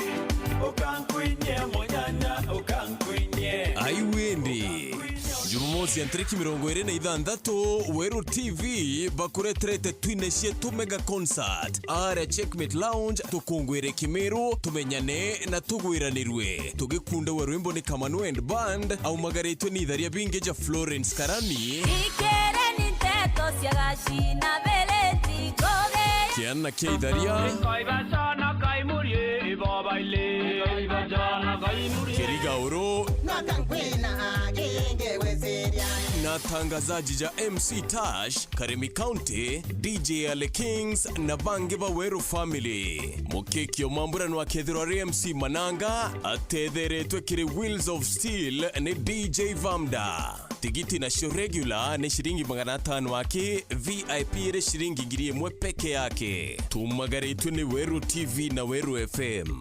ukankwinie, munyanya, ukankwinie. Ai windi. Jumamosi ya ntariki mirongo iri na ithanthatu, Weru T V bakureterete twine cietu mega concert aria Checkmate Lounge, tukungwire Kimiru, tumenyane na tugwiranirue. Tugikundagua rwimbo ni Kamanu and Band, aumagaritwe ni itharia bingi ja Florence Karani. Ikereni nteto cia Gachi na Beleti Ngoge. Kiana kia itharia. Kirigauru. Na atangazaji ja M C Tash, Karemi County, D J Ale Kings na bangi ba Weru family. Mukiki Omambura nwakethirwa ari M C Mananga, atetheretwe kiri Wheels of Steel ni D J Vamda. Tigiti nacio regular ni ciringi magana atano aki, V I P iri ciringi ngiri imwe peke yake. Tumagaritwe ni Weru T V na Weru F M.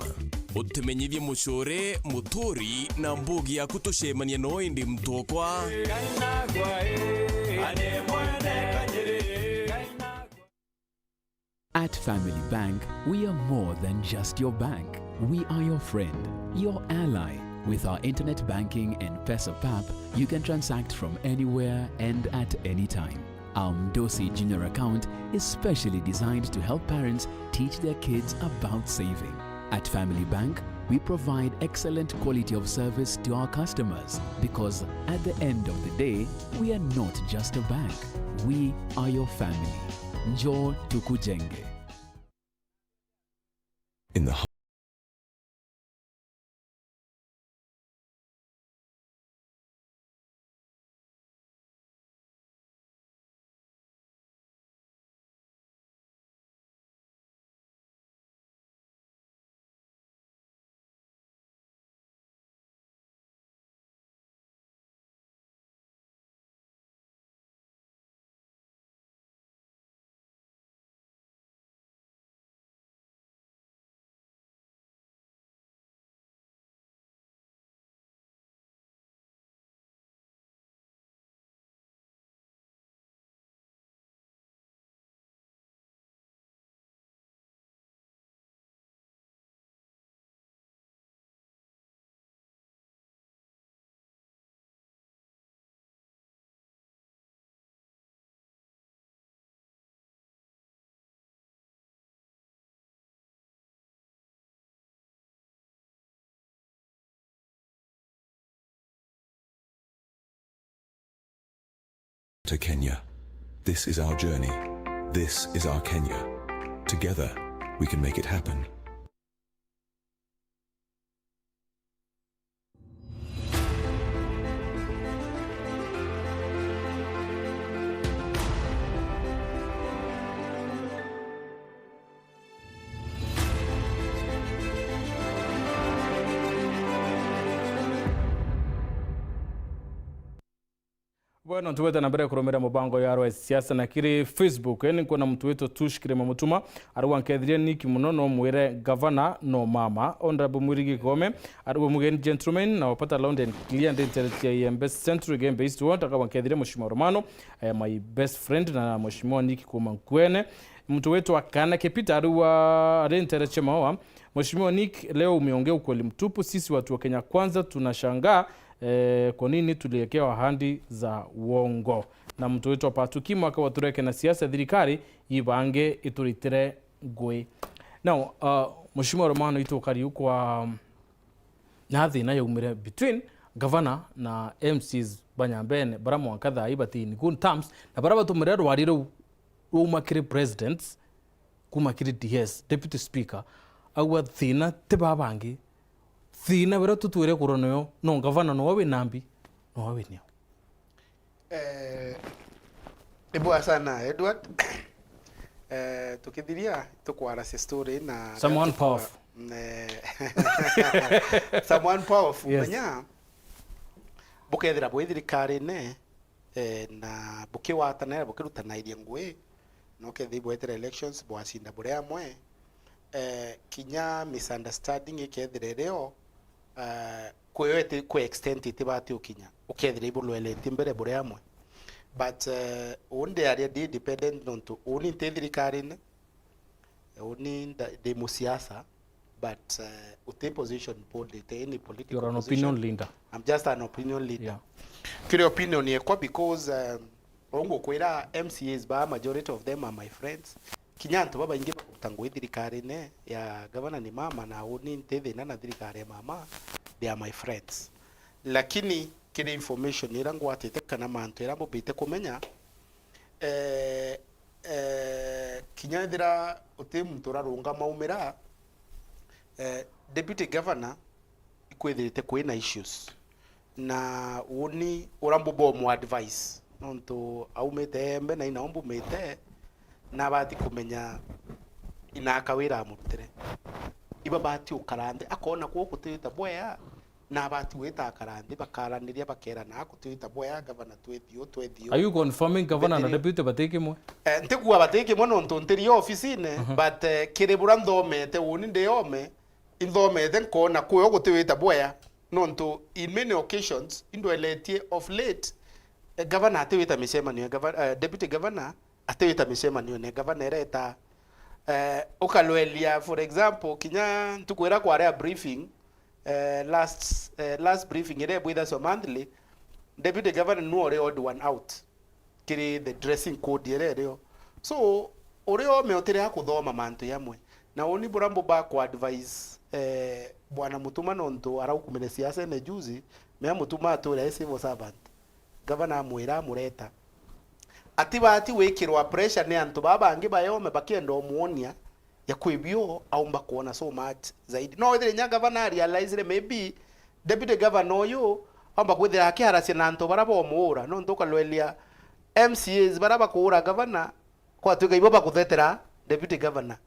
Utumenyithie mucure, muturi na mbugi yaku tucemania no indi mutwokwa. At Family Bank, we are more than just your bank. We are your friend, your ally. With our internet banking and Pesa Pap, you can transact from anywhere and at any time. Our Mdosi Junior account is specially designed to help parents teach their kids about saving. At Family Bank, we provide excellent quality of service to our customers because at the end of the day, we are not just a bank. We are your family. Njoo tukujenge. In the To Kenya. This is our journey. This is our Kenya. Together, we can make it happen. Bwena, ntubwete na mbere kurumira mubango ya Arwa Siasa na kiri Facebook, eh, ni nkwona muntu witwa Tush Kirima Mutuma, arauga, nkethirie Nick muno, no mwire gavana no mama. Honorable Mwirigi Kome, arauga, mugeni gentleman, na wapata loud and clear, ndi nteretia Igembe Central, Igembe East Ward, akauga, nkethirie Mheshimiwa Romano, eh, my best friend, na Mheshimiwa Nick kuma Nkuene. Muntu witwa Kana Kipita, arauga, ari nteretia maua, Mheshimiwa Nick, leo umeongea ukweli mtupu, sisi watu wa Kenya Kwanza tunashangaa eh, kwa nini tuliekewa ahadi za uongo? Na muntu witwa Patuki, mwaka wa tureke na siasa, thirikari ibange ituritire ngui. Now, uh, Mheshimiwa Romano, itu ukari u kwa, na thina yaumire between governor na M Cs ba Nyambene, bara mwanka thaa ii bati in good terms, na bara batumire rwari ruu rwauma kiri president, kuma kiri D S, Deputy Speaker, auga thina ti baa bangi. Thina baria tutwire kurwa nayo, no gavana nowe wina mbi, nowe winio. Eh, ni bwega sana, Edward. Eh, tukithiria, tukwaracia story na Someone powerful. Eh, someone powerful. Yes. Menya, bukethira bwi thirikarine, eh, na bukigwatanira, bukirutanairie ngui, na ukethira ibwetera elections, bwacinda buri amwe, eh, kinya misunderstanding ikethira irio, eh, kwiyo iti, kwi extent itibati ukinya, ukethira ibulweletie mbere buri amwe. But, eh, uni ndi aria ndi independent nontu uni nti thirikarine. Uni nda-, ndi musiasa, but, eh, uti position bolded, any political You're an position. Opinion leader. I'm just an opinion leader. Yeah. Kiri opinion yekwa because, um, ungukwira M C As ba, majority of them are my friends. Kinya antu babaingi bakuruta ngugi thirikarine ya gavana ni mama, na uni nti thina na thirikari ya mama, they are my friends. Lakini kiri information ira ngwatite kana mantu ira mbubite kumenya, eh, eh, kinya ethira uti muntu urarungama umira, eh, deputy governor ikwithirite kwina issues. Na uni ura mbubomu advice, nontu aumite Embe na ina umbumite, na abati kumenya ina akawira amurutire. Ibabati ukara nthi, akona kuu kutiwita bwea, na abati gwita akara nthi, bakaraniria, bakerana, "Aku tiwita bwea, gavana, twethio, twethio." Are you confirming governor na deputy bati kimwe? Eh, ntigua bati kimwe nontu ntiri ofisine, mhm, but, eh, kiri bura nthomete, uni ndi ome, inthomete nkona kuyo gutiwita bwea, nontu in many occasions, indweletie of late, eh, governor atiwita micemanio ya gava-, eh, deputy governor, atiwita micemanio ne gavana ireta, eh, ukalwelia, for example, kinya ntuku ira kwari a briefing, eh, last, eh, last briefing ira ibwithaswa monthly, deputy governor nu uri odd one out kiri the dressing code ira irio. So, uri ome utiri akuthoma mantu yamwe. Na uni bura mbuba ku advise, eh, Bwana Mutuma nontu araukumire siasa ene juzi, mea Mutuma ature e civil servant. Gavana amwira amureta. Atibati gwikirwa pressure ni antu baa bangi bayome bakienda umwonia ya kwi bio aumba kwona so much zaidi. No withire nya gavana arealizire maybe deputy governor uyu aumba kwithira akiaracia na antu bara bomuura, nontu ukalwelia M C As bara bakuura gavana, kwatwika ibo bakuthetera deputy governor.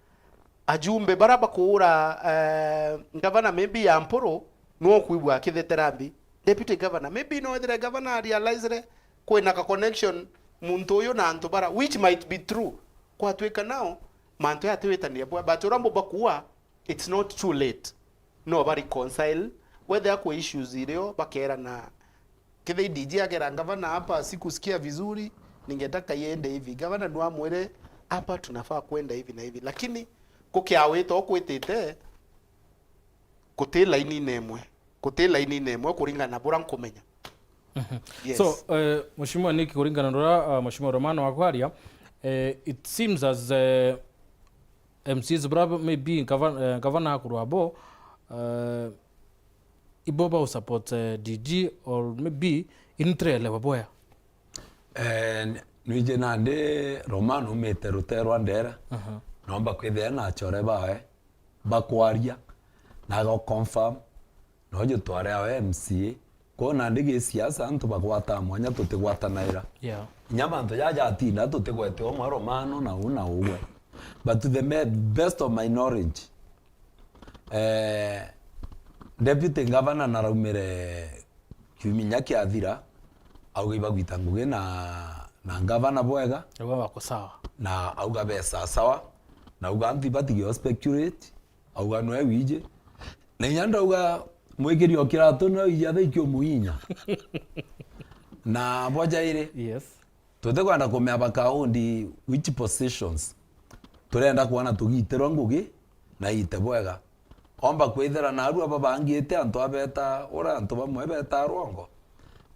Ajumbe bara bakuura, eh, gavana maybe ya Mpuru, nwo kwigua akithetera mbi deputy governor. Maybe no ethire gavana arealizire kwina ka connection muntu uyu na antu bara, which might be true. Kwatwika nao, mantu ya atiwitania bwa, but uria mbuba kuua, it's not too late. No ba reconcile, whether kwa issues irio, bakerana, kethira D G akera gavana, "Hapa sikusikia vizuri, ningetaka iende hivi." Gavana no amwire, "Hapa tunafaa kwenda hivi na hivi." Lakini kukiawita ukwitite, guti laini-ini imwe, guti laini-ini imwe kuringana na bura nkumenya. Mhm. Yes. So, eh, Mheshimiwa Nick, kuringana na uria, uh, Mheshimiwa Romano akwaria, eh, it seems as, eh, M C As bura maybe gavana, eh, gavana akurwa bo, eh, ibo ba support, eh, D G or maybe intrelewa boya. Eh, nwije nandi Romano umite rute rwa ndera, aha, nomba kwithia na achore bawe bakwaria, na ago confirm, noju tware awe M C A. Kwou nandi gisiasa antu bagwataa mwanya tutigwatanaira. Yeah. Inya mantu jaja atinda tutigwete umwe Romano na uu na ugwe. But to the me-, best of my knowledge, eh, deputy governor naraumire kiumia inya kiathira, auga ibagwita ngugi na, na governor bwega. Auga bako sawa. Na auga be sawa sawa. Na auga antu ibatige o speculate. Auga nwe wiji. Na inya ndauga mwikiri o kiratu nwe wiji athaikia umuinya. Na bwa jairi. Yes. Tutikwenda kumea baka own which positions. Turenda kwona tugiitirwa ngugi na iite bwega. Omba kwithira narua babangite antu abeta, ura antu bamwe beta rwongo.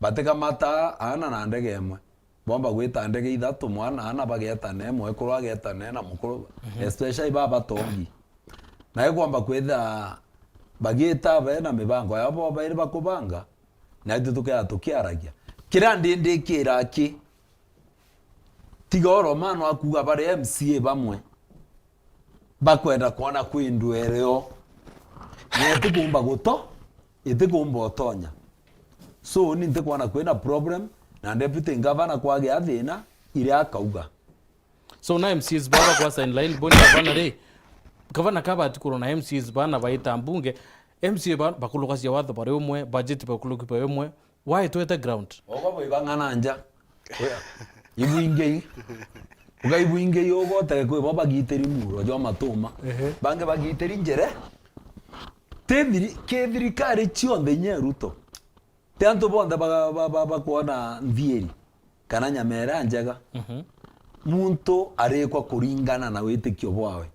Batikamata aana na ndege imwe. Bomba gwita ndege ithatu, mwana, aana bagetane, mwekuru agetane na mukuru, mhm, especially baba batongi. Na ikwomba kwithira bagita bena mibango yabo bairi bakubanga, na itu tukea tukiaragia. Kiria ndindikira ki, tiga oro mano akuga bari M C A bamwe bakwenda kwona kwi ndwere o. Na itikumba guto, itikumba utonya. So, ni ntikwona kwina problem na deputy governor kwagia thina iria akauga. So, na M C As baba kwa sign line, boni gavana ri, gavana kabati kurona M C As bana baita mbunge, M C A ba-, bakulukacia watho bari umwe, budget bakuluki bari umwe, why twete ground? Ogo bwibang'ana nja. Ibwingei. Uga ibwingei ugo utege kwi bo bagitiri muro jwa matuma. Ehe. Bangi bagitiri njere. Ti thiri-, ki thirikari cionthe inya Ruto. Ti antu bonthe ba-, ba-, ba-, bakwona nthieri. kana nyama iria njega. Mhm. Muntu arikwa kuringana na witikio bwawe.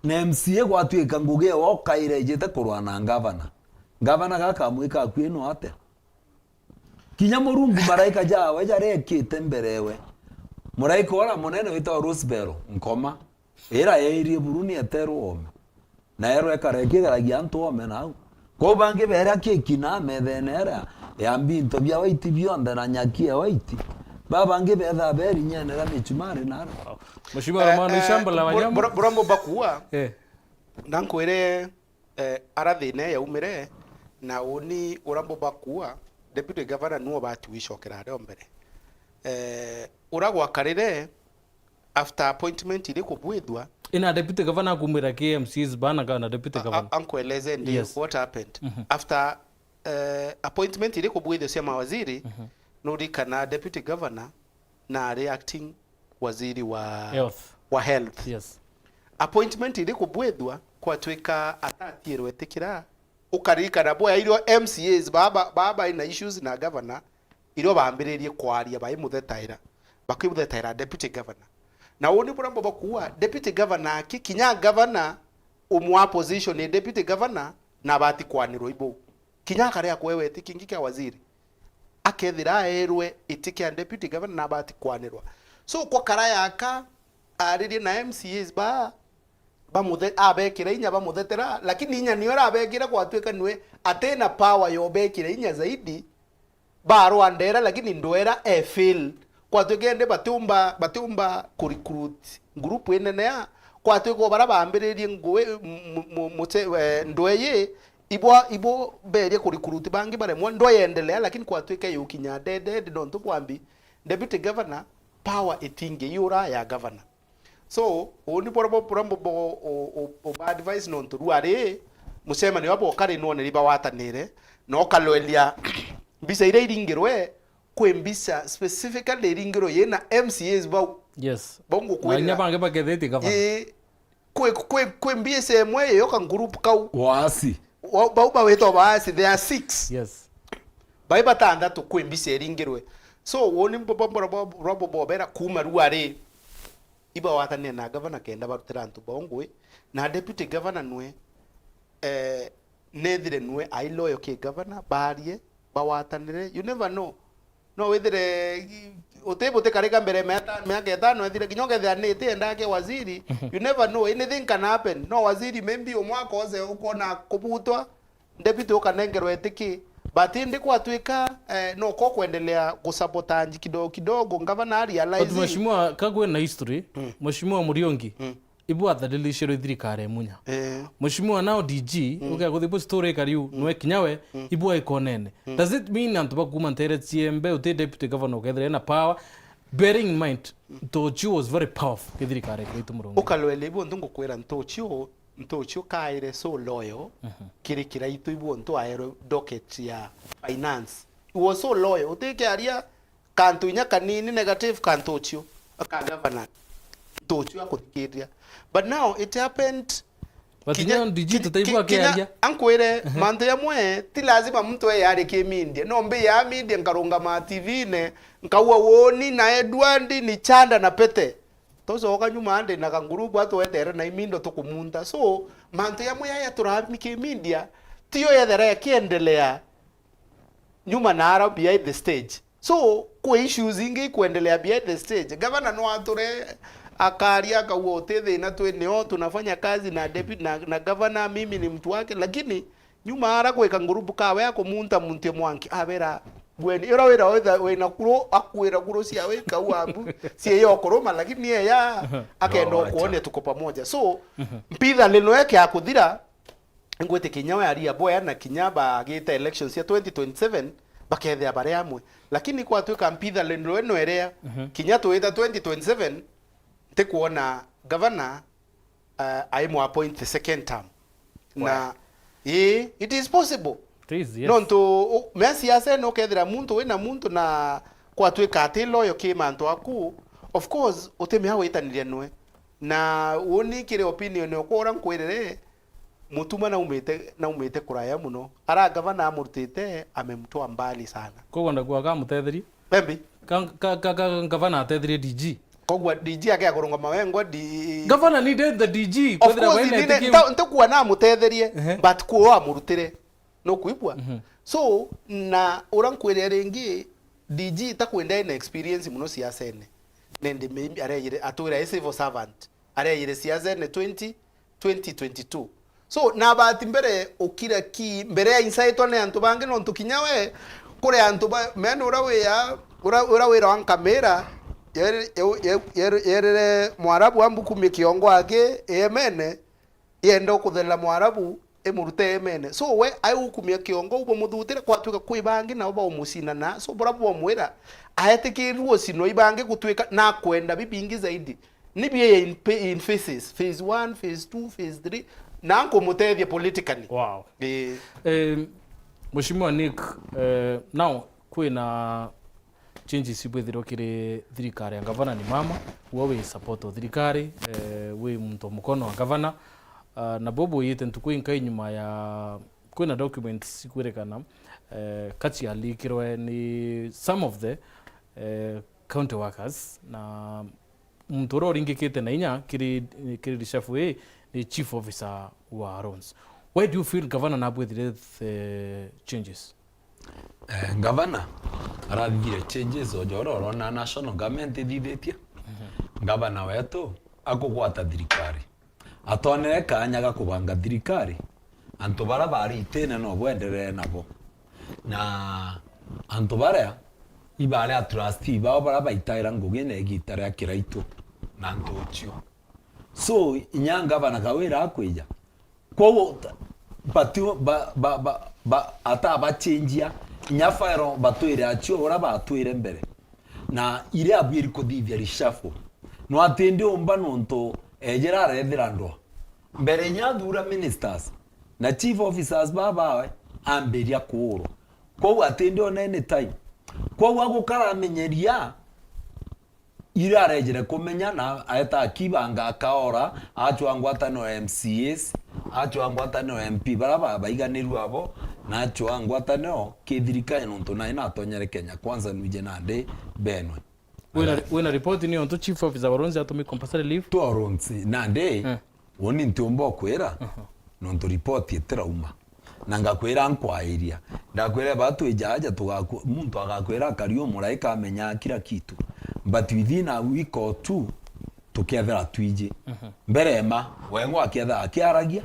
Na M C A gwatuika ngugi ewe ukaira ijite kurwa na ngavana, ngavana gakamwika akui no atia? Kinya Murungu maraika jawe jarekite mbere ewe. Muraika uria munene witagwa Rosebell Nkoma, ira yairie buru ni eterwo ome. Na erwe ekara ikigeragia antu ome nau. Kwou bangi beria kiki na methene iria ya mbinto bia waiti bionthe na nyaki ya waiti. Ba bangi bethaa berinyene ria michumari na ara. Mheshimiwa Eh, Romano, eh, shamba la bura-, wanyama. Bura-, bura mumba kuua. Eh. Na nkwire, eh, ara thina yaumire, na uni ura mumba kuua, Deputy Governor nuo bati wicokera aria o mbere. Eh, ura gwakarire, after appointment iri kubwithua. Ina deputy governor akumwira ki M C As bana kana deputy A-, a-, governor? Ankueleze ndi Yes. what happened. Mhm. After, eh, appointment iri kubwithua cia mawaziri, Mhm. nurikana deputy governor na ari acting waziri wa Health. wa health. Yes. Appointment iri kubwithua, kwatwika atatirwe tikira, ukaririkana bwa irio M C As baba, baba ina issues na governor, irio bambiririe kwaria baimuthetaira, bakimuthetaira deputy governor. Na uni buria mbo bakuua, deputy governor aki, kinya governor umwe wa position ni deputy governor, na abati kwanirwa ibu. Kinya akaria kwewe iti kingi kia waziri, akethira aerwe iti kia deputy governor, na abati kwanirwa. So, kwa kara yaka, aririe na M C As ba, bamuthe-, abekira inya bamuthetera, lakini inya nio arabekira gwatuika niwe atina power ya ubekira inya zaidi, barwa ndera, lakini ndwera e fail. Kwatuika indi batiumba, batiumba ku recruit group inene ya, kwatuika o bara bambiririe ngui, mu-, mu-, mu-, muse-, eh, ndwe yi, ibo, ibo berie ku recruit bangi baremwa, ndwe yendelea, lakini kwatuika yukinya dead, dead, nontu bwambi deputy governor, power itingi yura ya governor. So, uni bora bo, bora bo, bo, o, o, o, ba advice nontu rua ri, mucemanio abo kari nwone ri bawatanire, na ukalwelia mbica iria iringirwe, kwi mbica specifically iringirwe yina M C As bau. Yes. Bau ngukwirira. Na inya bangi bakethitie gavana. Ii, kwi, kwi, kwi mbica imwe iyo ka group kau. Waasi. Wa-, bau bawitwa waasi, there are six. Yes. Bai batandatu kwi mbica iringirwe. So, woni bo, bo, bo, bo, bo, bo, bobera kuma rua ri. Ibawatanire na gavana kenda barutira antu bao ngui, na deputy governor nwe, eh, nethire nwe ai loyal ki gavana, barie, bawatanire. You never know. No withire, i-, uti buti karika mbere miaka, miaka itano ithire, kinya ukethira ni iti endaga ki waziri. Mhm. You never know, anything can happen. No waziri maybe umwe akoze ukona kubutwa, deputy ukanengerwa itiki, but indi kwatwika, eh, no ko kwendelea gusabotage kidogo kidogo, ngavana a realize. But mheshimiwa, ka kwina history, Mm. Mheshimiwa Muriongi, Mm. ibu athalilishirwe thirikari ya Munya. Eh. Mheshimiwa now D G, Mm. uke kuthi bu story kariu, Mm. nwe kinya we, Mm. ibu aikonene. Mm. Does it mean antu bakuma ntere ciembe, uti deputy governor ukethira na power? Bearing in mind, Ntochi was very powerful ki thirikari kaitu Murungi. Ukalwele ibu ntu ngukwira Ntochi u Ntochi ukaire so loyal Mhm. kiri kiraitu ibu ntu aerwe docket ya finance. He was so loyal. Utikiaria kantu inya kanini negative ka Ntochi u, ka governor. Ntochi u akuthikiria. But now it happened But kinya, kinya D G kinya, tutaigua ki-, kinya akiaria. Ankwire, Mhm. mantu yamwe, ti lazima mtu eye ari ki media. No mbi ya media nkarungama T V-ine, nkaua woni na Edward, ni chanda na pete. Tucoka nyuma ndi na ka group atwetere na imindo tukumunta. So, mantu yamwe yaya turami ki media, tiyo yethera yakiendelea nyuma na ara behind the stage. So, kwi issues ingi ikwendelea behind the stage. Gavana no ature akaria akauga uti thina twi nio tunafanya kazi na deputy na, na gavana, mimi ni mtu wake, lakini nyuma ara gwika ngurubu kawe akumunta muntu mwanki abera gweni ira wira witha wina kuru akwira kuru cia wika uabu cie yo kuruma, lakini eya akenda No, acha. Ukuone tuko pamoja. So, Mhm. mpitha lino eke akuthira, ngwite kinya we aria boya na kinya bagita elections cia twenty twenty-seven bakethea bare amwe. Lakini kwatwika mpitha lino eno erea, Mhm. kinya twita twenty twenty-seven, ntikuona gavana uh, aimu appoint the second term. Na, Wow. Ii, it is possible. It is, yes. Nontu, u-, mea siasa ino ukethira muntu wina muntu na kwatwika ati loyal ki mantu aku, of course, utimea witaniria nwe. Na uni kiri opinion okwa uria nkwirire, Mutuma naumite, naumite kuraya muno. Ara gavana amurutite, amemtoa mbali sana. Koguo ndakuaga amutetherie? Embi. Ka, ka, ka, ka, gavana atethirie D G. Kogua D G ake akurungama wengwa, D-, Gavana needed the D G, of kwethira course, we nine, netikie- nta-, ntikuona amutetherie, Ehe. But kuo amurutire. Nukwigua? Mhm. So, na ura nkwirire ringi, D G itakwenda ena experience muno siasene. Nende maybe areyire, atwira e civil servant. Areyire siasene twenty, twenty twenty-two. So, na bahati mbere ukira ki mbere ya insaitwa ni antu bangi, nontu kinya we kuri antu ba, mena ura wia, ura, ura wira wa nkamira, yeri-, ye-, ye-, yeri-, yerire Mwarabu ambukumie kiongo aki, emene, yenda ukutherera Mwarabu, imurute emene. So, we ai ukumia kiongo, ubo muthutire, kwatuika kwi bangi nabo baumucina na, so, bura bwomwira, aetikirirue ucinwa ibangi gutuika na kwenda bibingi zaidi. Ni bie in, pa-, in phases, phase one, phase two, phase three, na nkumutethia politically. Wow. Eh. Eh, Mheshimiwa Nick, eh, now, kwina changes ibwithirwe kiri thirikari ya gavana ni mama, uwe wi support o thirikari, eh, wi muntu o mukono wa gavana. Ah, na bobo yite ntuku inkai nyuma ya kwina documents ikwirikana, eh, kacialikirwe ni some of the, eh, county workers, na muntu uria uringikite na inya kiri, kiri reshuffle ii ni chief officer wa Arons. Why do you feel gavana nabwithire the changes? Eh, gavana arathithire changes o jora orona national government ithithitie. Gavana wetu akugwata thirikari. Atonere kanya ga kubanga thirikari, antu bara bari itine no bwenderee nabo. Na antu baria ibari a trustee bao bara baitaira ngugi na igita ria kiraitu na ntucio. So, inya ngavana Kawira akwija. Kwoguo, bati-, ba, ba, ba, ba, atabachenjia, inya Fero batwire acio ura batwire mbere. Na iria abwiri kuthithia reshuffle. No atindi umba nontu ejera arethira ndwa. Mbere inya athura ministers na chief officers babawe ambiria kuurwa. Kwoguo atindi ona any time. Kwoguo agukara amenyeria iria arejire kumenya na aeta akibanga akaora, achwa ngwataniro ya M C As, achwa ngwataniro ya M P, bara ba-, baiganirue abo, na achwa ngwataniro kithirikari nontu nae natonyere Kenya Kwanza nwije nandi benwe. Wina, wina report ni ontu chief officer wa Ulinzi atumi compulsory leave? Tu Ulinzi, nandi, Eh. Uni ntiumba ukwira, Aha. Nontu report itirauma. Na ngakwira nkwairia. Ndakwira ba twija aja tugaku-, muntu agakwira akari umuraika amenyaa kila kitu. But within a week or two, tukethira twiji. Mhm. Mbere ma, wengwa akethira akiaragia.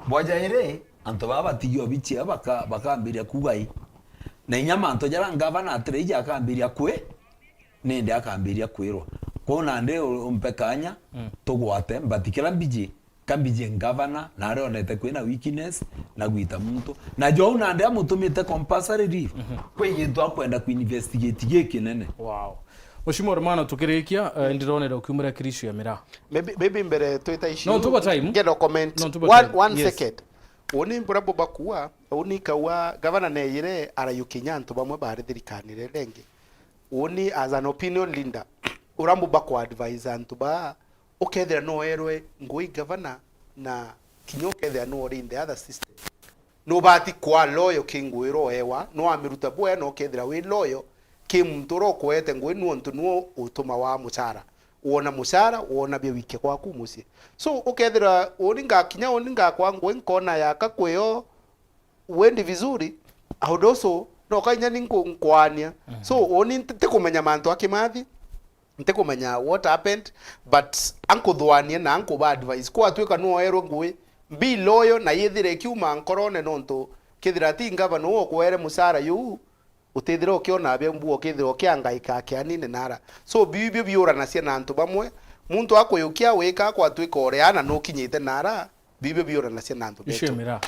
Bwaja iri, antu baba batigi obichia baka-, bakambiria kuga i. Na inya mantu jara ngavana atiraija akambiria kwi, nindi akambiria kwirwa. Kwou nandi u-, umpe kanya, Mm. tugwate, but kira mbiji, ka mbiji ngavana, na aria onete kwina weakness, na gwita muntu. Na jou nandi amutumite compulsory leave, Mhm. kwi gintu akwenda kuinvestigate gikinene. Wow. Mheshimiwa Romano, tukirikia, eh, ndironera ukiumira kiri issue ya miraa. Maybe, maybe mbere twita issue. No, tuba time. Ngenda comment. No, tuba One, time. One Yes. second. Uni mbura bo bakua, uni kaua, gavana neyire arayukinya antu bamwe bari thirikanire rengi. Uni as an opinion leader, ura mbuba ku advise antu ba, ukethira no erwe ngui gavana na kinya ukethira no uri in the other system. Nubati kwa loyo ki ngui iro ewa, no amiruta bwea no ukethira wi loyo ki muntu ura ukuete ngui nontu nuo utuma wa mucara. Wona mucara, wona bia wike kwaku mucii. So, ukethira uni ngakinya uni ngakwa ngui nkona yaka kwio, wendi vizuri, audoso, no kainya ni nku-, nkwania. Mhm. So, uni nti-, ntikumenya mantu a Kimathi, ntikumenya what happened, but ankuthwanie na ankuba advice. Kwatwika nwoerwe ngui, mbi loyo na yithire ikiuma nkorone nontu kithira ti ngavana uu ukwere mucara yuu, utithira ukiona bia mbu ukithira ukiangaika kianini nara. So, biu ibio biuranacia na antu bamwe, muntu akuyukia wika kwatwika uria na nukinyite nara, Bibio biuranacia na antu betu. Issue ya miraa.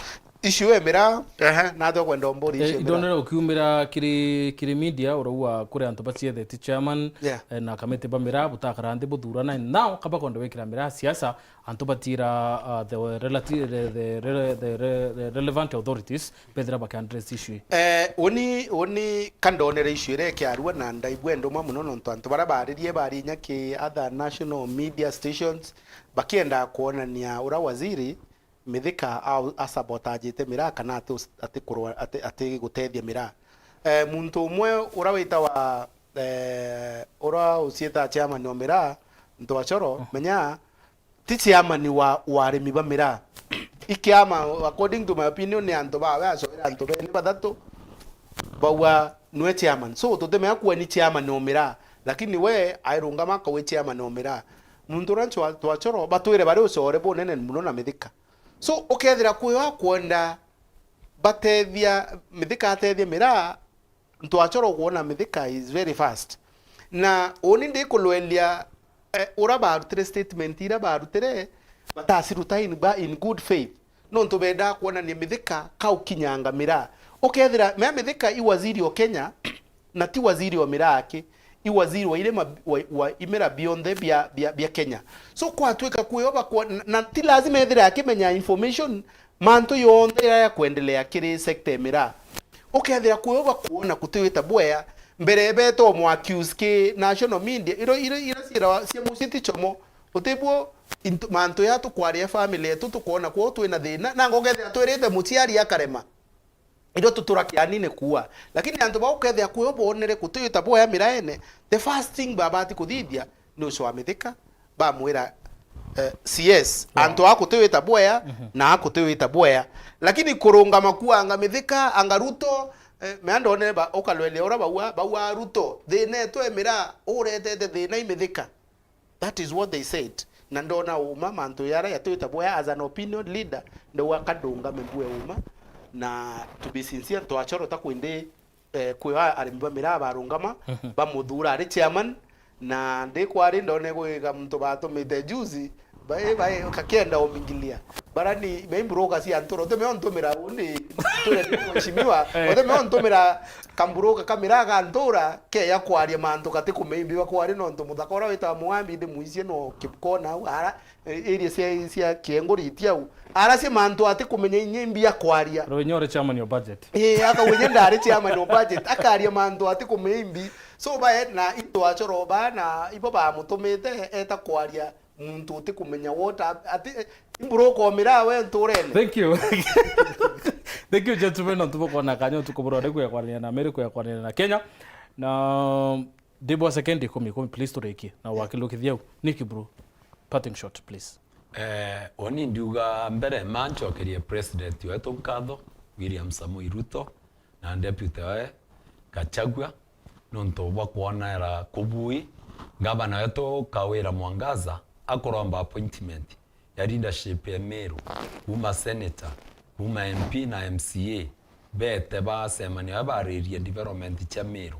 Issue ya miraa, ehe, nathwa kwenda umburi issue ya miraa. Ndonere ukiumira kiri, kiri media, urauga kuri antu bacietheti chairman, Yeah. eh, na kamiti ba miraa, butakara nthi buthurana. Now, kaba kwenda wikira miraa siasa, antu batira, uh, the relative, the, the, the, the, the relevant authorities, bethira baki address issue. Eh, uni, uni kandonere issue iria ikiarua na ndaigua nduma muno nontu antu baria baririe bari inya ki other national media stations, bakienda kwonania ura waziri Mithika a, asabotagite miraa kana ati us-, ati kurwa, ati, ati gutethia miraa. Eh, muntu umwe ura witawa, eh, ura ucieta chairman wa miraa, Ntwachoro, menya ti chairman wa, wa arimi ba miraa. I kiama, according to my opinion, ni antu bawe acoera antu bene bathatu, bauga nwe chairman. So, tutimenya kuwa ni chairman o miraa, lakini we airungama akauga chairman o miraa. Muntu ura Ntwa-, Ntwachoro, batwire bari ucore bunene muno na Mithika. So, ukethira kwi o akwenda batethia, Mithika atethia miraa, Ntwachoro kwona Mithika is very fast. Na uni ndikulwelia, eh, ura barutire statement ira barutire, bataciruta in, ba, in good faith. Nontu bendaa kwonania Mithika kaukinyanga miraa. Ukethira, mea Mithika i waziri o Kenya, na ti waziri wa miraa aki, i waziri wa irima, wa, wa imera bionthe bia, bia, bia Kenya. So kwatwika kwio bakwa-, na, na ti lazima ethire akimenya information mantu yonthe ira ya kwendelea kiri sector ya miraa. Ukethira kwio bakwona kutiwita bwea, mbere beto mwa accuse ki national media, iro, iro, ira ciira cia mucii ti chomo, utibwo into, mantu ya tukwaria family yetu tukwona kwou twina thina, na ngokethira twirite muciari akarema. Irio tutura kianine kuua. Lakini antu bau kethia kwio bonere kutiwita bwea miraene, the first thing babati kuthithia ni ucwa Mithika, bamwira, eh, C S, antu a kutiwita bwea na a kutiwita bwea. Lakini kurungama kuanga Mithika, anga Ruto, eh, mea ndonere ba, ukalwelia ura baua, baua Ruto, thina etu e miraa, uretete thina i Mithika. That is what they said. Na ndona uma mantu yara yatwita bwea as an opinion leader, ndauga kadungame mbue uma. Na to be sincere, Ntwachoro ta kwindi, eh, kwio arimi ba miraa barungama, bamuthura ari chairman, na ndi kwari ndone gwiga muntu batumite juzi, bai, bai, kakienda umingilia. Bara ni, bai broker cia ntura, utimea untumira undi, nture ni mheshimiwa, utimea untumira kamburuka kamira ga ntura, keya kwaria mantu gati kumeimbi bakwari nontu muthaka uria witawa Mugambi ndi muicie no kibukona au, ara, eh, area cia, cia Kienguri iti au. Aracia mantu ati kumenya inya imbi akwaria. Rwinyore chairman your budget. Eh, akauga inya ndari chairman o budget, akaria mantu ati kumeimbi. So bae na into achoroba na ibo bamutumite eta kwaria muntu utikumenya what a-, ati, eh, imburuka omira we nturene. Thank you. Thank you, gentlemen, nontu bukona kanya utuku burori kuya kwaranira na Meru, kuya kwaranira na Kenya. Na ndibwa second ikumi, ikumi, please turikie. Na wakilukithia u. Niki bro? Parting shot, please. Eh, oni ndiuga mbere ma ncokerie president wetu nkatho, William Samoei Ruto, na deputy wae Gachagua, nontu bwa kwonera kubui ngavana wetu Kawira Mwangaza akuromba appointment ya leadership ya Meru, kuma senator, kuma M P na M C A, bete bacemania baririe development cia Meru.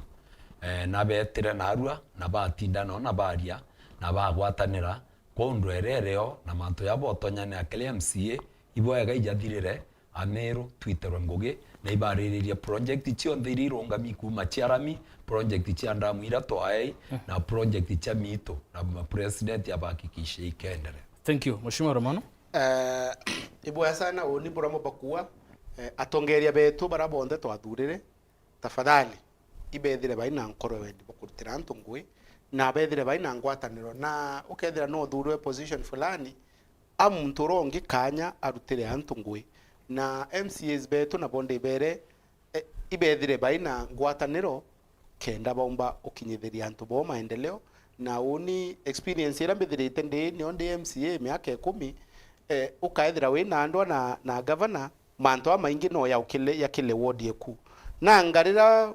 Eh, na betire narua, na batinda nao, na baria, na bagwatanira, Kwou ndwere reo na mantu ya botonyane akiri M C A, ibo ega ijathirire, Ameru twiterwe ngugi, na ibariririe project cionthe iria irungami kuuma cia rami, project cia ndamu iria twaei, na project cia miitu, na ma president abahakikishe ikendere. Thank you, Mheshimiwa Romano. Eh, ibwega sana uni buria mubakua, eh, atongeria betu baria bonthe twathurire, tafadhali, ibethire bai na nkoro wendi bwa kurutira antu ngui, na bethire bai na ngwataniro, na ukethira no uthurwe position fulani, a muntu uria ungi kanya arutire antu ngui. Na M C As betu nabo ndibere, eh, ibethire bai na ngwataniro kenda baumba ukinyithiria antu bao maendeleo. Na uni experience iria mbithirite ndi nio ndi M C A miaka ikumi, eh, ukaethira wina ndwa na, na gavana, mantu amaingi no yaukile, yakile ward yeku. Nanga rira,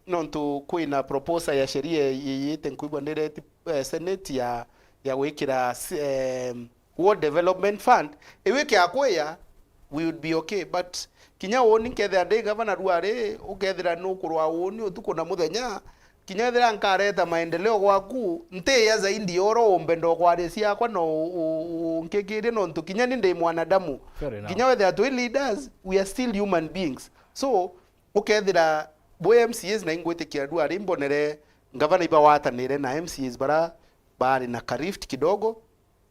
nontu kwina proposal ya sheria yiyite nkwigua nireti, eh, Senate ya, ya gwikira s-, eh, Ward Development Fund, iwike akwiya, we would be okay, but kinya uni nkethira ndi gavana ruari, ukethira nukurwa uni utuku na muthenya, kinya ethira nkareta maendeleo gwaku, ntiya zaidi ya uria umbenda ukwaria ciakwa na u-, u-, unkikirie, nontu kinya ni ndi mwanadamu. Fair enough. Kinya wethira twi leaders, we are still human beings. So, ukethira bwi M C As, na ingwitikia ndwari mbonere ngavana ibawatanire na M C As bara bari na ka rift kidogo,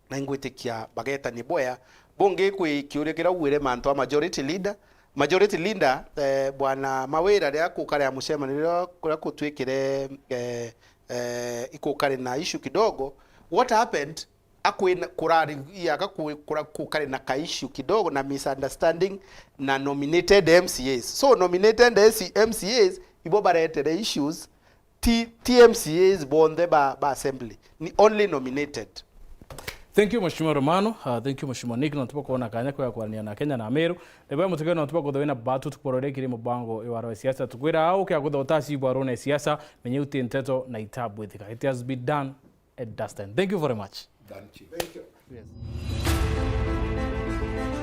na ingwitikia bagetanie bwea. Bungi kwi kiuria kiria ugwire mantu a majority leader. Majority leader, eh, bwana Mawira, riria kukare a mucemanio riria kuria kutwikire, eh, eh, ikukare na issue kidogo. What happened? Akwina kurari yaka ku-, kura-, kukare na ka issue kidogo na misunderstanding na nominated M C As. So nominated M C As ibo baretere issues, ti, ti M C As bonthe ba, ba assembly, ni only nominated. Thank you, Mheshimiwa Romano. Uh, thank you, Mheshimiwa Nick. Nontu bwa kwona kanya kwa kwarania na Kenya na Meru. Nibwe mutuke nontu bwa kwithirwa wina batu tukworore kiri mubango iwaro ya siasa. Tukwira au kia kutha utasi bwarone siasa, menye uti nteto na itabwithika. It has been done and dusted. Thank you very much. Thank you. Yes.